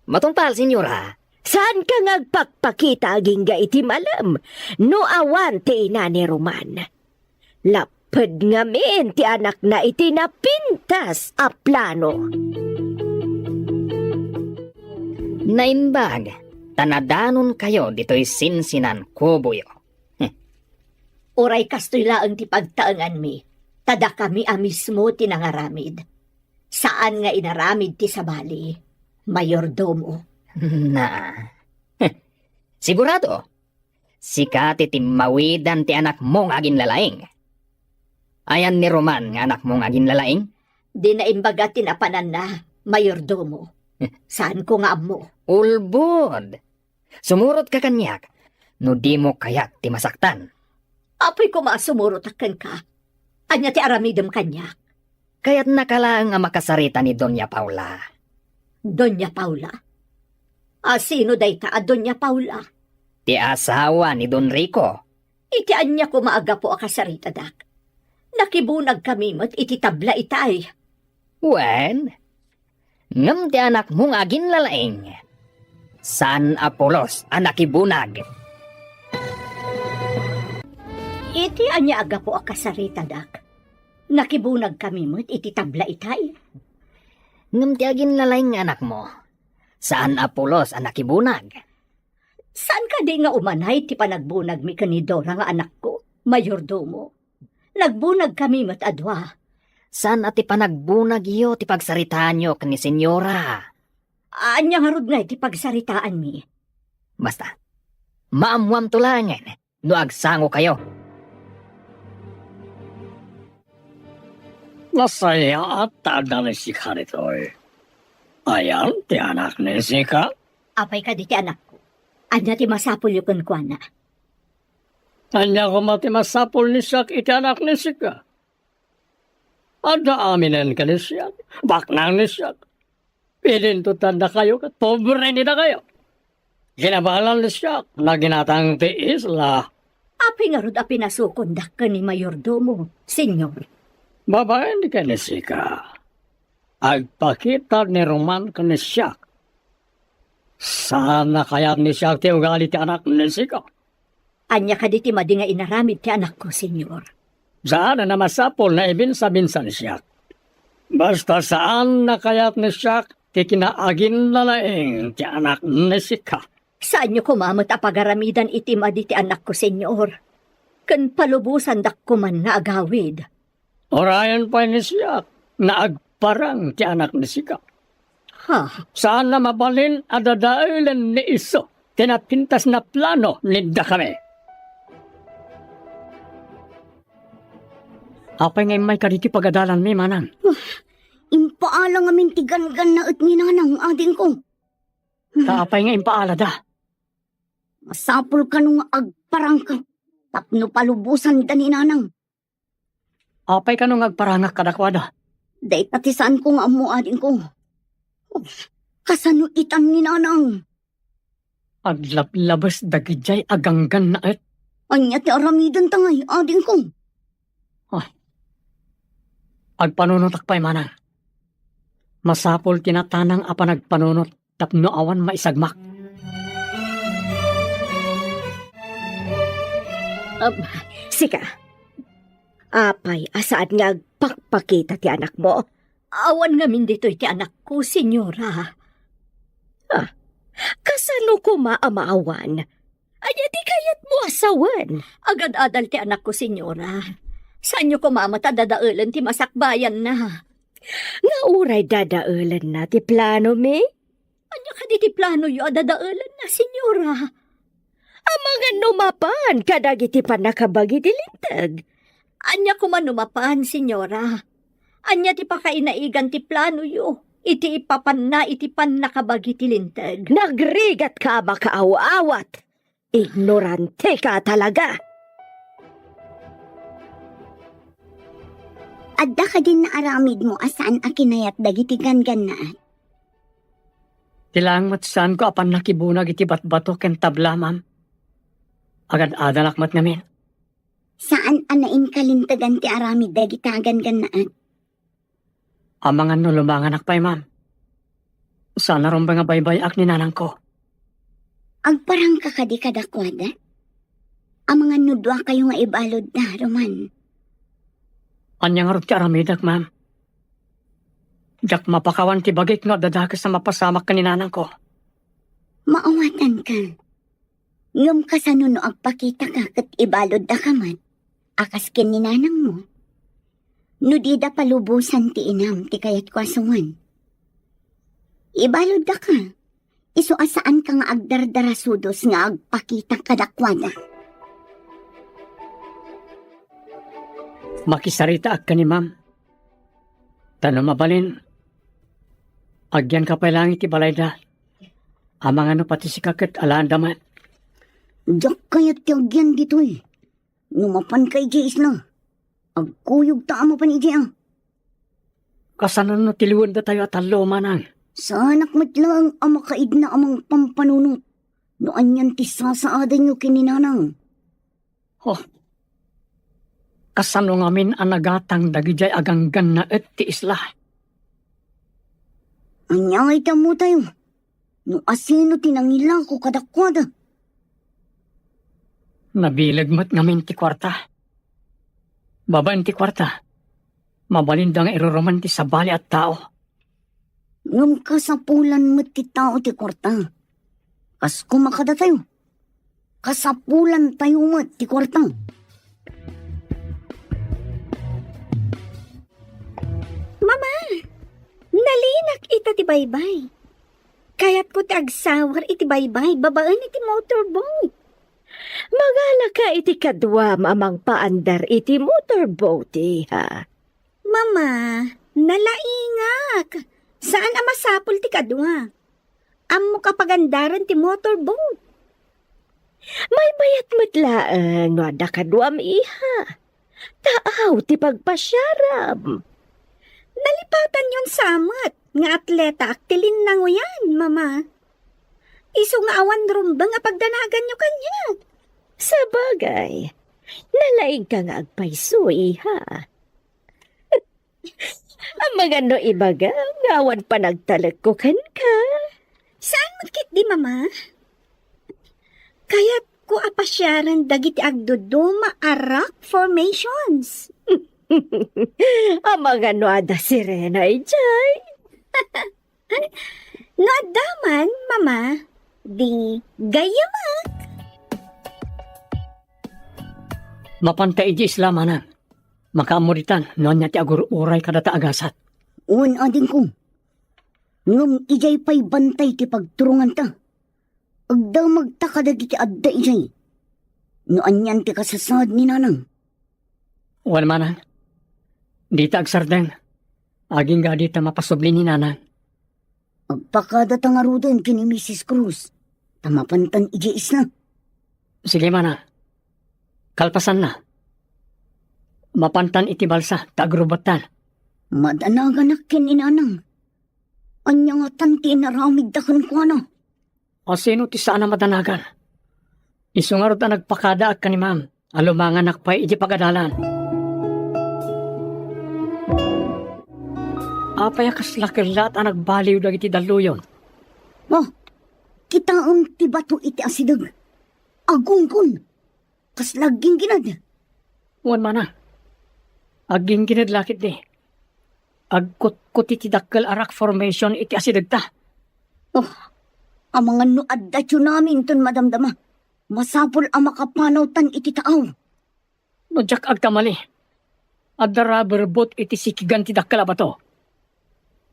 Matungpal, senyora. Saanka nga agpakpakita agingga iti malem no awan ti ina ni Roman. Lapped ngamin ti anakna iti napintas a plano. Naimbag, ta nadanonkayo ditoy sinsinan kuboyo. Uray kastoy laeng ti pagtaenganmi, ta dakami a mismo ti nangaramid. Saan nga inaramid ti sabali, mayordomo. Na. Sigurado, sika ti timmawidan ti anakmo nga aginlalaing. Ayan ni Roman nga anakmo nga aginlalaing? Di naimbaga ti napananna, mayordomo. Saanko nga ammo. Ulbod. Sumurotka kaniak no dimo kayat ti masaktan. Apoy koma a sumurotak kenka. Ania ti aramidem kaniak? Kayatnaka laeng a makasarita ni Doña Paula. Doña Paula? A sino dayta a Doña Paula? Ti asawa ni Don Rico. Iti ania koma a gapu a kasaritadak? Nakibunagkami met iti tabla itay. Wen, ngem ti anakmo nga aginlalaing, saan a pulos a nakibunag. Iti ania a gapu a kasaritadak? Nakibunagkami met iti tabla itay. Ngem ti aginlalaing nga anakmo, saan a pulos a nakibunag. Saan kadi nga umanay ti panagbunagmi ken ni Dora nga anakko, mayordomo? Nagbunagkami met a dua. Saan a ti panagbunagyo ti pagsaritaanyo ken ni Senyora? Ania ngarud ngay ti pagsaritaanmi? Basta, maammoamto laengen no agsangokayo. Nasayaat ta adda ni sika ditoy. Ayan ti anak ni sika? Apay kadi ti anakko? Ania ti masapulyo kenkuana? Ania koma ti masapul ni siak iti anak ni sika? Adda aminen ken ni siak, baknang ni siak. Pinintutandakayo ket pobre ni dakayo. Kinabalan ni siak, naginatang ti isla. Apay ngarud a pinasukondak ken ni mayordomo, Señor? Babaen ken ni sika, agpakita ni Roman ken ni siak. Saan a kayat ni siak ti ugali ti anak ni sika. Ania kadi ti madi nga inaramid ti anakko, Señor? Saan a masapul nga ibinsa-binsa ni siak. Basta saan a kayat ni siak ti kinaaginlalaing ti anak ni sika. Saanyo koma met a pagaramidan iti madi ti anakko, Señor. Ken palubosandak koman nga agawid. Urayen pay ni siak nga agparang ti anak ni sika. Ha? Saan a mabalin a dadaelen ni isu ti napintas a plano ni dakami. Apay nga immay kaditi pagadalanmi, manang? Ah, impaala ngamin ti ganggannaet ni nanang, adingko. Ta apay nga impaalada? Masapul kano nga agparangka tapno palubosanda ni nanang. Apay kano nga agparangak kadakuada? Dayta ti saanko nga ammo, adingko. Kasano itan ni nanang? Aglablabes dagidiay a ganggannaet. Ania ti aramidenta ngay, adingko? Ay. Agpanunotak pay, manang. Masapul ti natanang a panagpanunot tapno awan maisagmak. Um, sika, apay a saan nga agpakpakita ti anakmo? Awan ngamin ditoy ti anakko, Señora. Ah, kasano koma a maawan? Ania ti kayatmo a sawen? Agad-adal ti anakko, Señora. Saanyo koma met a dadaelen ti masakbayanna. Nga uray dadaelenna ti planomi? Ania kadi ti planoyo a dadaelenna, Señora? Amangan no mapan kadagiti pannakabagi ti Linteg. Ania koma no mapan, Señora? Ania ti pakainaigan ti planoyo iti ipapanna iti pannakabagi ti Linteg? Nagrigatka a makaaw-awat! Ignorantika talaga! Adda kadin naaramidmo a saan a kinayat dagiti ganggannaet? Ti laeng met saanko a pannakibunag iti batbato ken tabla, ma'am. Agad-adanak met ngamin. Saan a nainkalintegan ti aramid dagita a ganggannaet? Amangan no lumanganak pay, ma'am. Saan a rumbeng a baybay-ak ni nanangko. Agparangka kadi kadakuada? Amangan no duakayo nga ibaludda, Roman. Ania ngarud ti aramidek, ma'am? Diak mapakawan ti bagik no adda dakes a mapasamak ken ni nanangko. Maawatanka. Ngem kasano no agpakitaka ket ibaluddaka met, a kas ken ni nanangmo? No dida palubosan ti inam ti kayatko a suman. Ibaluddaka, isu a saanka nga agdardarasudos nga agpakita kadakuada. Makisaritaak ken ni ma'am. Ta no mabalin, agyanka pay laeng iti balayda. Amangan no pati sika ket alaanda met. Diak kayat ti agyan ditoy. No mapanka idiay isla, agkuyogta a mapan idiay a. Kasano no tiliwendatayo a tallo, manang? Saanak met laeng a makaidna a mangpampanunot no anian ti sasaadanyo ken ni nanang. Oh, kasano ngamin a nagatang dagidiay a ganggannaet ti isla? Ania ngay ti ammotayo? No asino ti nangilako kadakuada? Nabileg met ngamin ti kuarta. Babaen ti kuarta, mabalinda nga iruruman ti sabali a tao. Ngem kasapulan met ti tao ti kuarta. Kas koma kadatayo, kasapulantayo met ti kuarta. Mama, nalinak ita ti baybay. Kayatko ti agsawar iti baybay babaen iti motorboat. Mangalaka iti kaduam a mangpaandar iti motorboat, iha. Mama, nalaingak. Saan a masapul ti kadua. Ammok a pagandaren ti motorboat. Maymayat met laeng no adda kaduam, iha. Taaw ti pagpasiaram. Nalipatanyon sa met nga atletaak ti linnangoyan, Mama. Isu nga awan rumbeng a pagdanaganyo kaniak. Sabagay, nalaingka nga agpayso, iha. Amangan no ibagam nga awan panagtalekko kenka. Saan met ketdi, Mama? Kayatko a pasiaren dagiti agduduma a rock formations. Amangan no adda sirena idiay. No adda man, Mama, di gayyamak. Mapanta idiay isla, manang. Makaammo ditan no ania ti agur-uray kadata a gasat. Wen, adingko. Ngem idiay pay bantay ti pagturonganta. Agdamagta kadagiti adda idiay. No anian ti kasasaad ni nanang. Wen, manang. Dita agsardeng. Agingga dita mapasubli ni nanang. Agpakadata ngaruden ken ni Misis Cruz, ta mapantan idiay isla. Sige, manang. Kalpasanna, mapantan iti balsa ta agrubettan. Madanaganak ken ni nanang. Ania ngatan ti inaramidda kenkuana? Asino ti saan a madanagan? Isu ngarud a nagpakadaak ken ni ma'am a lumanganak pay iti pagadalan. Apay a kasla kellat a nagbaliw dagiti dalluyon? Oh, kitaem ti bato iti asideg. Agunggon. Kasla agginggined. Wen, manang. Agginggined la ketdi. Agkutkuti ti dakkel a rock formation iti asidegta. Oh, amangan no adda tsunami inton madamdama. Masapul a makapanawtan iti taaw. No diak agkamali, adda rubber boat iti sikigan ti dakkel a bato.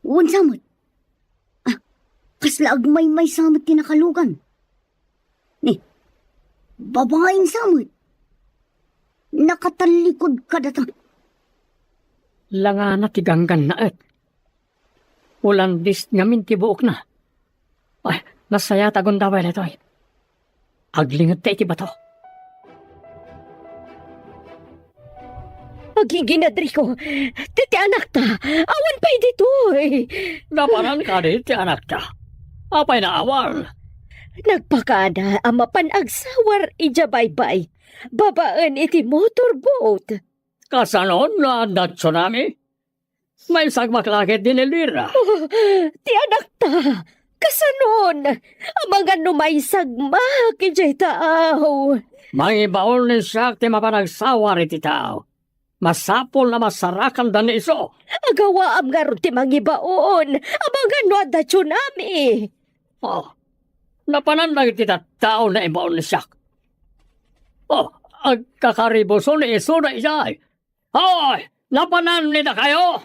Wen sa met. Ah, kasla agmaymaysa met ti nakalugan. Ni, babaen sa met. Nakatallikod kadata. Langana ti ganggannaet. Ulandis ngamin ti buokna. Ay, nasayaat a gundaway daytoy. Aglingedta iti bato. Ginginadriko, ti, ti anakta, awan pay ditoy. Napanan kadi ti anakta? Apay naawan? Nagpakada a mapan agsawar idiay baybay, babaen iti motorboat. Kasano no adda tsunami? Maisagmak la ketdi ni Lira. Oh, ti anakta, kasanon? Amangan no maisagmak idiay taaw. Mangibaon ni siak ti mapan agsawar iti taaw. Masapul a masarakanda ni isu. Agawaam ngarud ti mangibaon. Amangan no adda tsunami. Oh, napanan dagiti tattao nga ibaon ni siak. Oh, agkakaribuson ni isuna idiay. Hoy, napanan ni dakayo?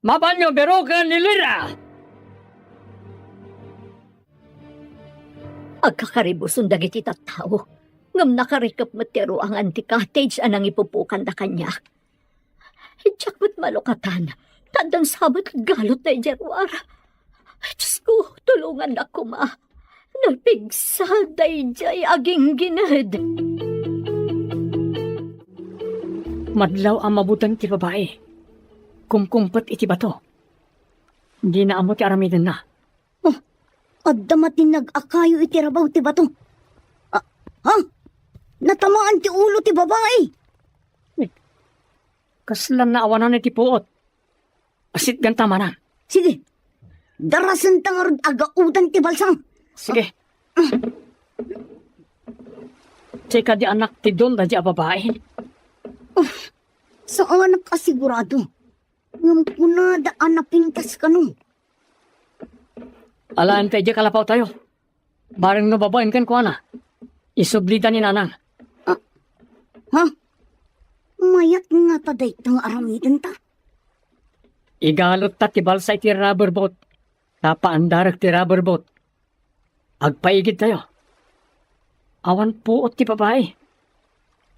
Mapanyo biroken ni Lira! Agkakaribuson dagiti tattao, ngem nakarikep met ti ruangan ti cottage a nangipupokanda kaniak. Diak met malukatan, ta addan sa met galutda idiay ruar. Diosko, tulongannak koma. Napigsa daydiay a ginggined. Madlaw a mabuteng ti babai. Kumkumpet iti bato. Dina ammo ti aramidenna. Oh, adda matinag a kayo iti rabaw ti bato. Ah, ha? Natamaan ti ulo ti babai. Kasla naawanan iti puot. Asitganta manen. Sige. Darasenta ngarud a gaudan ti balsa. Sige. Ti kadi anak ti don daydiay a babai. Saanak a sigurado. Ngem kunada a napintas kano. Alaen ta idiay kalapaw tayo. Bareng no babaen kenkuana, isublida ni Nanang. Ah, ha? Mayat ngata dayta nga aramidenta? Igalut ta ti balsa iti rubber boat. Napaandarek ti rubber boat. Agpaigid tayo. Awan puot ti babai.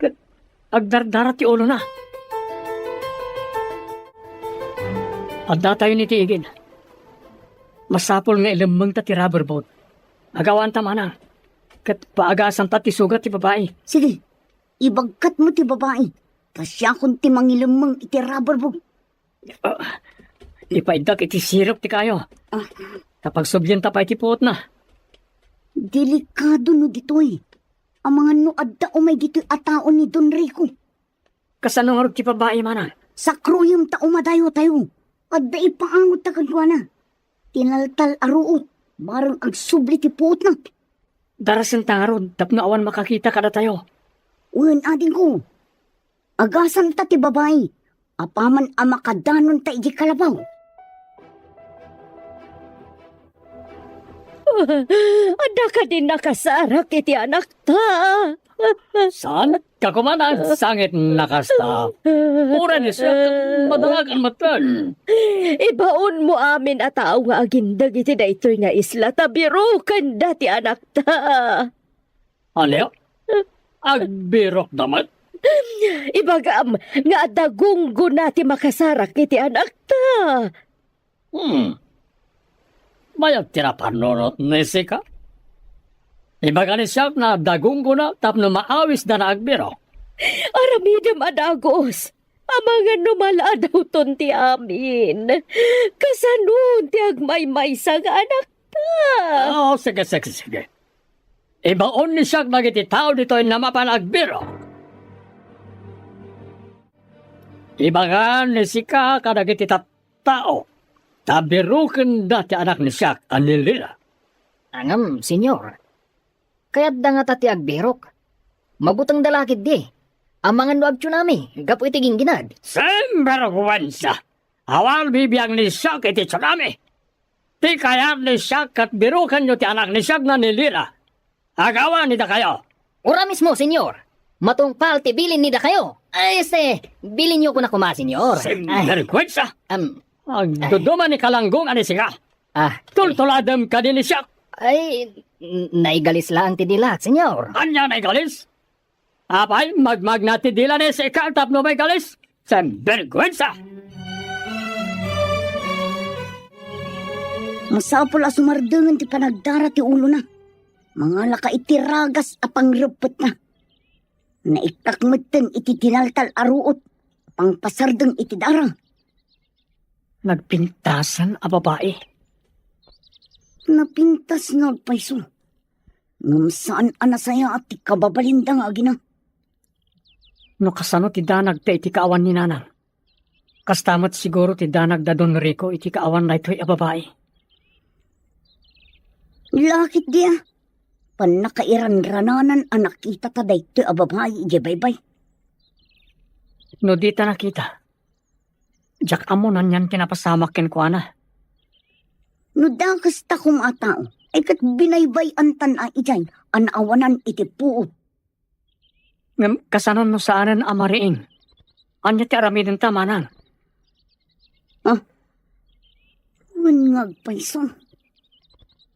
Ket agdardara ti ulona. Adda tayo iti igid. Masapul nga ilemmengta ti rubber boat. Agawanta manen. Ket paagasanta ti sugat ti babai. Sige, ibagkatmo ti babai. Ta siakon ti mangilemmeng iti rubber boat. Ah, ipaiddak iti sirok ti kayo. Ah. Ta pagsublienta pay ti puotna. Delikado no ditoy. Amangan no adda umay ditoy a tao ni Don Rico. Kasano ngarud ti babai manen? Sakroyem ta umadayo tayo. Adda ipaangotta kenkuana. Tinaltal a ruot, bareng agsubli ti puotna. Darasenta ngarud tapno awan makakita kadatayo. Wen, adingko. Agasanta ti babai. Apaman a makadanonta idiay kalapaw. Adda kadi nakasarak iti anakta? Saan ka kuman a sangit na kasta? Uray ni siak, madalagan met ken. Ibaonmo amin a tao nga agindeg iti daytoy nga isla ta birokenda ti anakta. Ania? Agbirokda met? Ibagam nga adda gunggona ti makasarak iti anakta. Hmm. Mayat ti napannunot ni Sika? Ibaga ni siak nga adda gunggona tapno maawisdana agbirok. Aramidem a dagus. Amangan no maladawton ti amin. Kasanon ti agmaymaysa nga anakta? Oh, sige, sige, sige. Ibaon ni siak dagiti tao ditoy nga mapan agbirok. Ibagan ni Sika kadagiti tattao ta birokenda ti anak ni siak a ni Lira. Ngem, Senyor, kayatda ngata ti agbirok. Mabutengda la ketdi. Amangan no agtsunami gapu iti gingginad. Sinbergwensa! Awan bibiang ni siak iti tsunami. Ti kayat ni siak ket birokenyo ti anak ni siak nga ni Lira. Agawa ni dakayo. Ura mismo, Senyor. Matungpal ti bilin ni dakayo. Ay, este, bilinyo kona koma, Senyor. Ay. Sinbergwensa! Am. Agduduma ni Kalanggong a ni Sika. Ah. Tultuladem kadi ni siak. Ay, n-, naigalis laeng ti dilat, Senyor. Ania naigalis? Apay, magmagna ti dila ni Sika tapno maigalis? Sinbergwensa! Masapul a sumardengen ti panagdara ti ulona. Mangalaka iti ragas a pangreppetna. Naikkak metten iti tinaltal a ruot. pangpasardeng iti dara. Nagpintasan a babai. Napintas nga agpayso. Ngem saan a nasayaat ti kababalinda nga agina. No kasano ti danagta iti kaawan ni Nanang, kasta met siguro ti danagda Don Rico iti kaawan daytoy a babai. Lakit dia, pannakairanrananan a nakitata daytoy a babai idiay baybay. No dita nakita, diak ammo no anian ti napasamak kenkuana. No dakes ta koma a tao, ay ket binaybay-antan a idiay a naawanan iti puot. Ngem kasano no saanen a mariing? Ania ti aramidenta, manang? Ah, wen nga agpayso.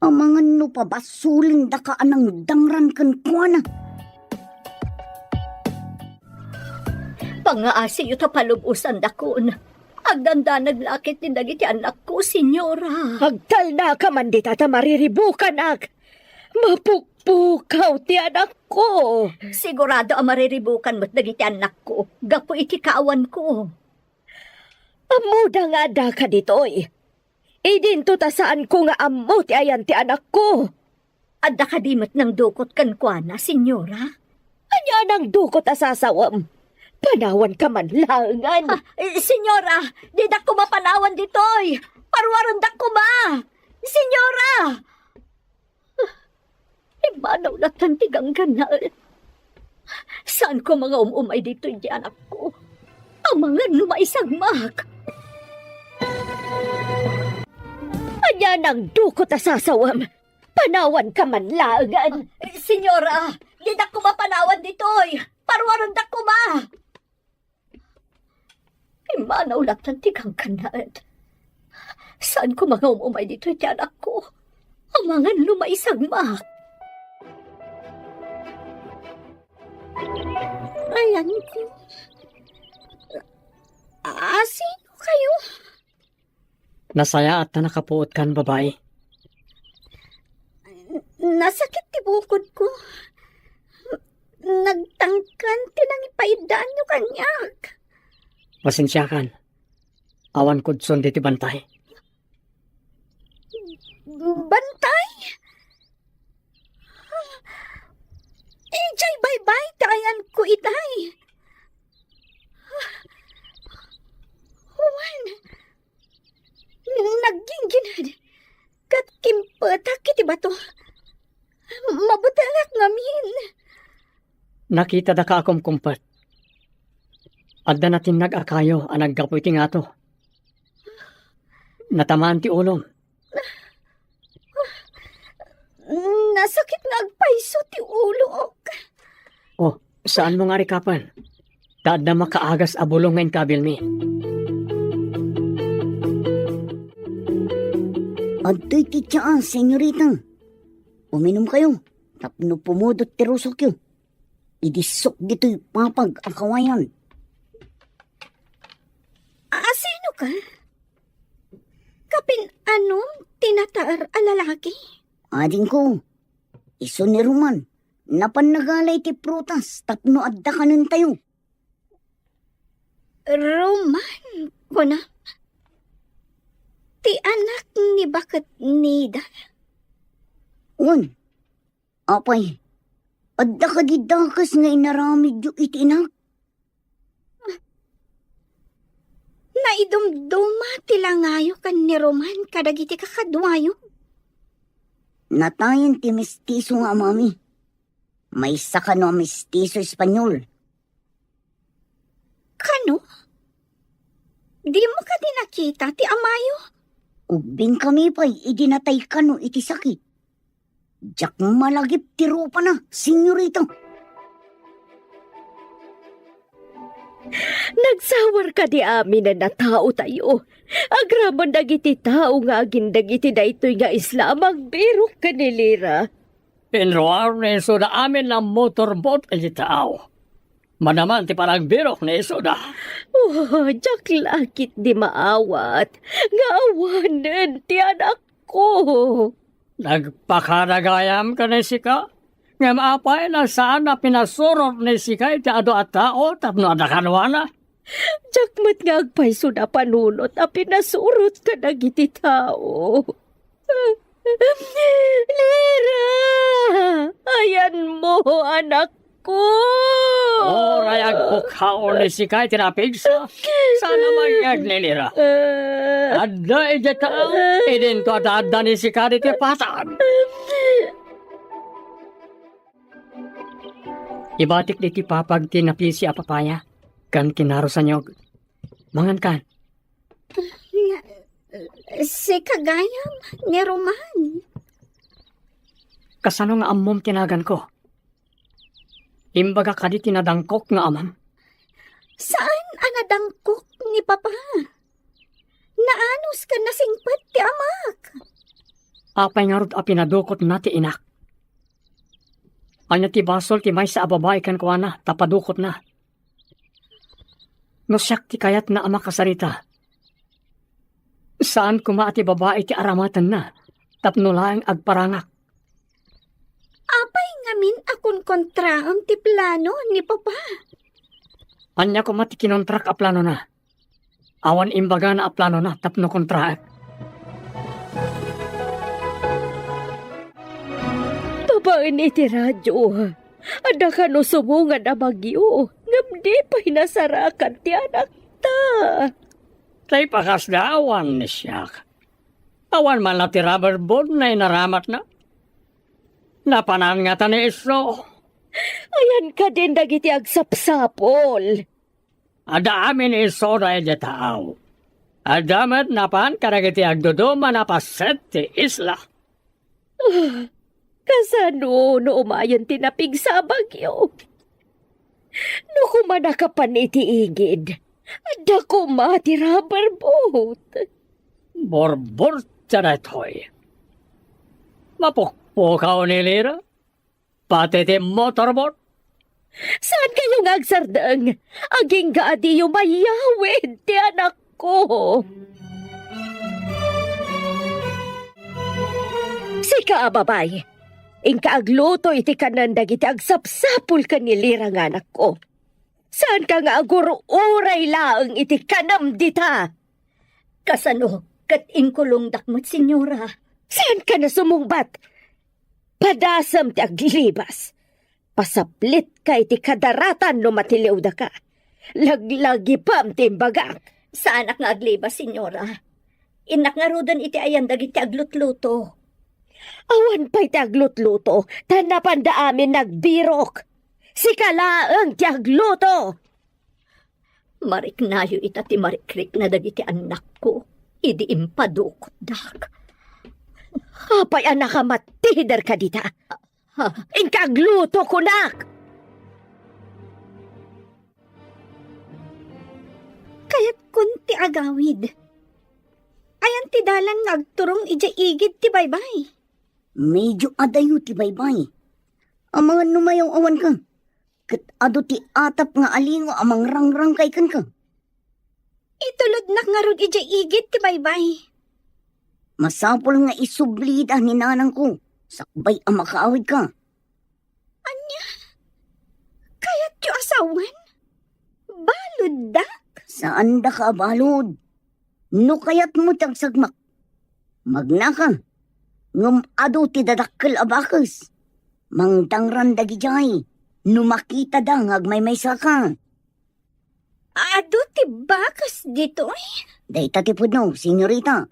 Amangan no pabasolendaka a nangdangran kenkuana. Pangngaasiyo ta palub-osandakon. Agdandanag la ketdi dagiti annakko, Senyora. Agtalnaka man dita ta mariribukanak. Mapukpukaw ti anakko. Sigurado a mariribukan met dagiti annakko gapu iti kaawanko. Ammoda nga addaka ditoy. Idinto ta saanko nga ammo ti ayan ti anakko. Adda kadi met nangdukot kenkuana, Senyora? Ania a nangdukot a sasawem? Panawanka man laengen. Ah, eh, Senyora, didak koma panawan ditoy. Paruarendak koma. Senyora! Immanaw lattan ti ganggannaet. Saanko nga um-umay ditoy iti anakko. Amangan no maisagmak. Ania nangdukot a sasawem? Panawanka man laengen. Eh, Senyora, didak koma panawan ditoy. Paruarendak koma. Immanaw lattan ti ganggannaet. Saanko nga um-umay ditoy iti anakko. Amangan no maisagmak. Ayanko. Asino kayo? Nasayaat ta nakapuotkan, babai. Nasakit ti bukodko. Nagtangkan ti nangipaiddaanyo kaniak. Pasensiakan. Awan kudson diti bantay. Bantay? Idiay baybay ti ayanko itay. Wen, nagginggined ket kimpetak iti bato. Mabutengak ngamin. Nakitadaka a kumkumpet. Adda natinnag a kayo a naggapu iti ngato. Natamaan ti ulom. Nasakit nga agpayso ti ulok. Oh, saanmo nga rikapen? Ta adda makaagas a bulong nga inkabilmi. Adtoy ti tsaa, senyorita. Uminom kayo, tapno pumudot ti rusokyo. Idissok ditoy papag a kawayan. Asino ka? Kapin-anom ti nataer a lalaki? Adingko, isu ni Roman, napan nagala iti prutas tapno adda kanentayo. Roman, kuna? Ti anak ni baket Nida? Wen, apay, adda kadi dakes nga inaramidyo iti inak? Naidumduma ti langayo ken ni Roman kadagiti kakaduayo. Natayen ti mestiso nga amami. Maysa kano a mestiso Espanyol. Kano? Dimo kadi nakita ti amayo? Ubbingkami pay idi natay kano iti sakit. Diak malagip ti rupana, senyorita. Nagsawar kadi aminen a taotayo. Agraman dagiti tao nga agindeg iti daytoy nga isla a magbirok ken ni Lira. Pinruar ni Isuda amin a motorboat iti tao. Manaman ti panagbirok ni Isuda. Oh, diak la ketdi maawat nga awanen ti anakko. Nagpakaragayam ken ni sika? Ngem apay no saan a pinasurot ni sika iti adu a tao tapno adda kanuana? Diak met nga agpayso a panunot a pinasurot kadagiti tao. Lira! Ayanmo, anakko! Uray agpukkaw ni sika iti napigsa. Saan a mangngeg ni Lira? Adda idiay tao, idinto adda ni sika diti patag. Ibatik diti papag ti napisi a papaya, ken kinaro sanyog. Mangan kan. Sika gayam, ni Roman. Kasano nga ammom ti naganko? Imbaga kadi ti nadangkok nga amam? Saan a nadangkok ni Papa? Naanus ken nasingpet ti amak. Apay ngarud a pinadukotna ti inak? Ania ti basol ti maysa a babai kenkuana ta padukotna? No siak ti kayatna a makasarita, saan koma a ti babai ti aramatenna tapno laeng agparangak. Apay ngamin a konkontraam ti plano ni Papa? Ania koma ti kinontrak a planona? Awan imbagana a planona tapno kontraek. Babaen iti radio, adda kano sumungan a bagyo, ngem di pay nasarakan ti anakta. Tay pakasda awan ni siak. Awan man la ti rubber board nga inaramatna. Napanan ngata ni Iso. Ayan kadin dagiti agsapsapul. Adda amin ni Iso daydi taaw. Adda met napan kadagiti agduduma a paset ti isla. Ah, kasano no umayen ti napigsa a bagyo? No kumanakapan iti igid, adda koma ti rubber boat. Burburta daytoy. Mapukpukaw ni Lira. Pati ti motorboat. Saan kayo nga agsardeng? Agingga a diyo mayawid ti anakko. Sika a babay, inka agluto iti kanen dagiti agsapsapul ken ni Lira nga anakko. Saan ka nga agur-uray laeng iti kanem dita? Kasano ket inkulongdak met, Senyora? Saan ka na sumungbat? Padasem ti aglibas. Pasaplitka iti kadaratan no matiliwdaka. Laglagipem ti imbagak. Saanak nga aglibas, Senyora. Innak ngaruden iti ayan dagiti aglutluto. Awan pay ti aglutluto, ta napanda amin nagbirok. Sika laeng ti agluto. Mariknayo ita ti marikrikna dagiti annakko idi impadukotdak. Apay a nakamattider ka dita? Ha? Inka agluto, kunak! Kayatkon ti agawid. Ayan ti dalan nga agturong idiay igid ti baybay? Medio adayo ti baybay. Amangan no mayaw-awanka. Ket adu ti atap nga alingo a mangrangrangkay kenka. Itulodnak ngarud idiay igid ti baybay. Masapul nga isublida ni nanangko sakbay a makaawidka. Ania? Kayatyo a sawen? Baluddak? Saandaka a balud. No kayatmo ti agsagmak, magnaka. Ngem adu ti dadakkel a bakes. Mangdangran dagidiay no makitada nga agmaymaysaka. Adu ti bakes ditoy? Dayta ti pudno, senyorita.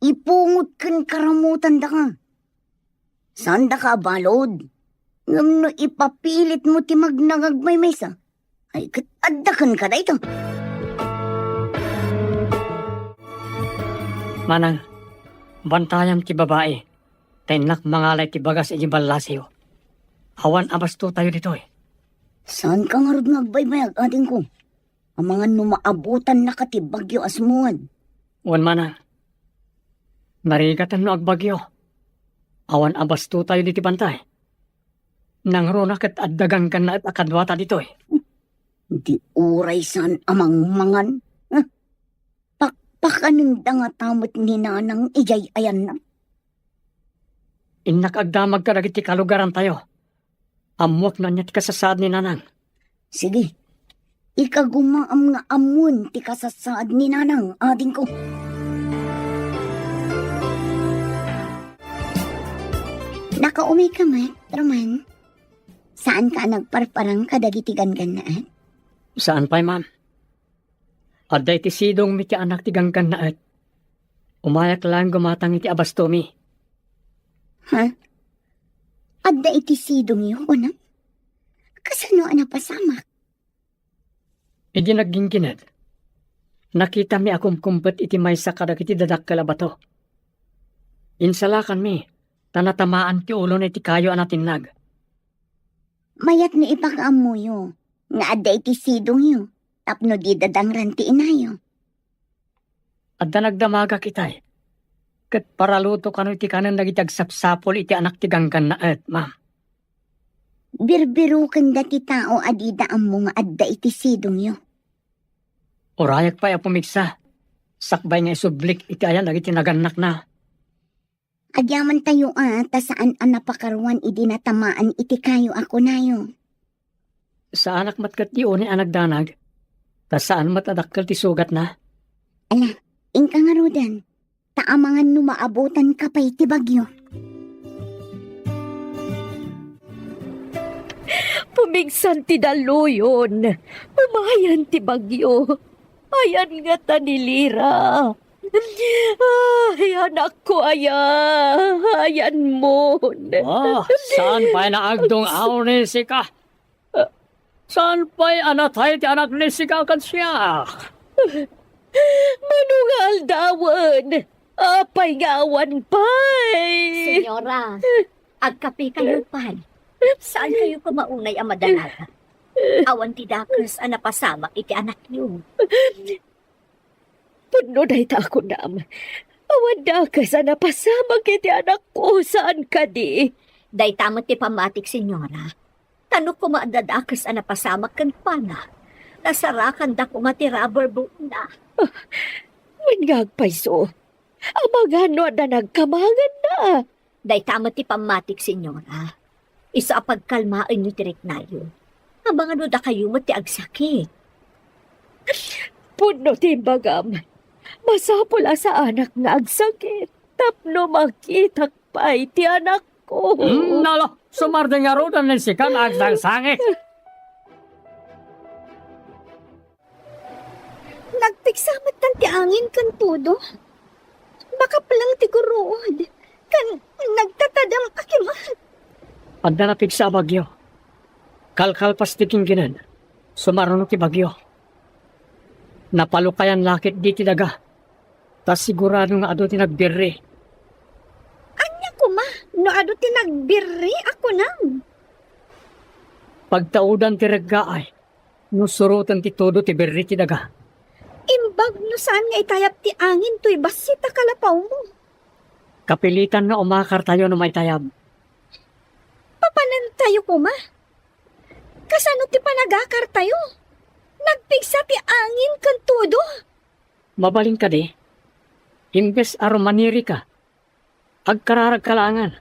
Ipungot ken karamutandaka. Saandaka a balud, ngem no ipapilitmo ti magnang agmaymaysa, ay ket adda kenka dayta. Manang, bantayam ti babai, ta innak mangalay ti bagas iti ballasiyo. Awan a bastotayo ditoy. Saanka ngarud nga agbaybayag, adingko? Amangan no maabutannaka ti bagyo a sumuwed. Wen, manang, narigaten no agbagyo. Awan a bastotayo diti bantay. Nangruna ket adda ganggannaet a kaduata ditoy. Di uray saan a mangmangan? Huh? Pakpakanenda ngata met ni nanang idiay ayanna? Innak agdamag kadagiti kalugarantayo. Ammoak no ania ti kasasaad ni nanang. Sige. Ikagumaam nga ammon ti kasassaad ni Nanang, adingko. Nakaumay ka met, Roman? Saan ka a nagparparang kadagiti ganggannaet? Saan pay, ma'am. Adda iti sidongmi ti anak ti ganggannaet. Umayak laeng gumatang iti abastomi. Ha? Adda iti sidongyo, kunam? Kasano a napasamak? Idi nagginggined, nakitami a kumkumpet iti maysa kadagiti dadakkel a bato. Insalakanmi, ta natamaan ti ulona iti kayo a natinnag. Mayat no ipakaammoyo nga adda iti sidongyo tapno di dadangran ti inayo. Adda nagdamagak itay, ket paraluto kano iti kanen dagiti agsapsapul iti anak ti ganggannaet, ma'am. Birbirokenda ti tao a dida ammo nga adda iti sidongyo. Urayak pay a pumigsa, sakbay nga isublik iti ayan dagiti nagannakna. Agyamantayo a ta saan a napakaruan idi natamaan iti kayo a kunayo. Saanak met ket ti unay a nagdanag, ta saan met a dakkel ti sugatna. Ala, inka ngaruden, ta amangan no maabutanka pay ti bagyo. Pumigsan ti dalluyon. Mamayan ti bagyo. Ayan ngata ni Lira. Ay, anakko aya. Ayanmon. Ah, saan pay naagdung-aw ni sika? Saan pay a natay ti anak ni sika ken siak? Mano nga aldawen? Apay nga awan pay? Senyora, agkapekayo pay. Saan kayo koma unay a madanagan? Awan ti dakes a napasamak iti anakyo. Pudno dayta a kunam. Awan dakes a napasamak iti anakko, saan kadi? Dayta met ti pammatik, senyora. Ta no koma adda dakes a napasamak kenkuana, nasarakanda koma ti rubber boatna. Ah, wen nga agpayso. Amangan no adda nagkamanganna. Dayta met ti pammatik, senyora. Isu a pagkalmaenyo ti riknayo. Amangan no dakayo met ti agsakit. Pudno ti imbagam. Masapul a saanak nga agsakit tapno makitak pay ti anakko. Hmm, nala, sumardeng ngaruden ni sika nga agsangsangit. Nagpigsa met ti angin ken todo. Makapleng ti guruod, ken nagtatadem a kimat. Adda napigsa a bagyo. Kalkalpas ti ginggined, sumaruno ti bagyo. Napalukayan la ketdi ti daga, ta sigurado nga adu ti nagbirri. Ania koma no adu ti nagbirri a kunam? Pagtaudan ti reggaay, no suroten ti todo ti birri ti daga. Imbag no saan nga itayab ti angin toy bassit a kalapawmo. Kapilitan nga umakartayo no maitayab. Papanantayo koma? Kasano ti panagakartayo? Nagpigsa ti angin ken todo. Mabalin kadi, imbes a rumanirika, agkararagka laengen.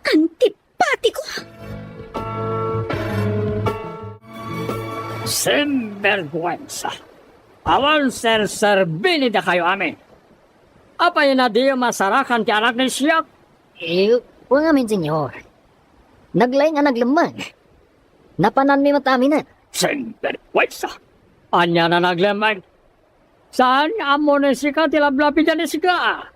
Antipatiko! Sinbergwensa! Awan serserbini dakayo amin! Apay a diyo masarakan ti anak ni siak? Eh, wen ngamin, Senyor. Naglaing a naglemmeng. Napananmi met aminen. Sinbergwensa! Ania a naglemmeng? Saan nga ammo ni sika ti lablabi dayta ni sika?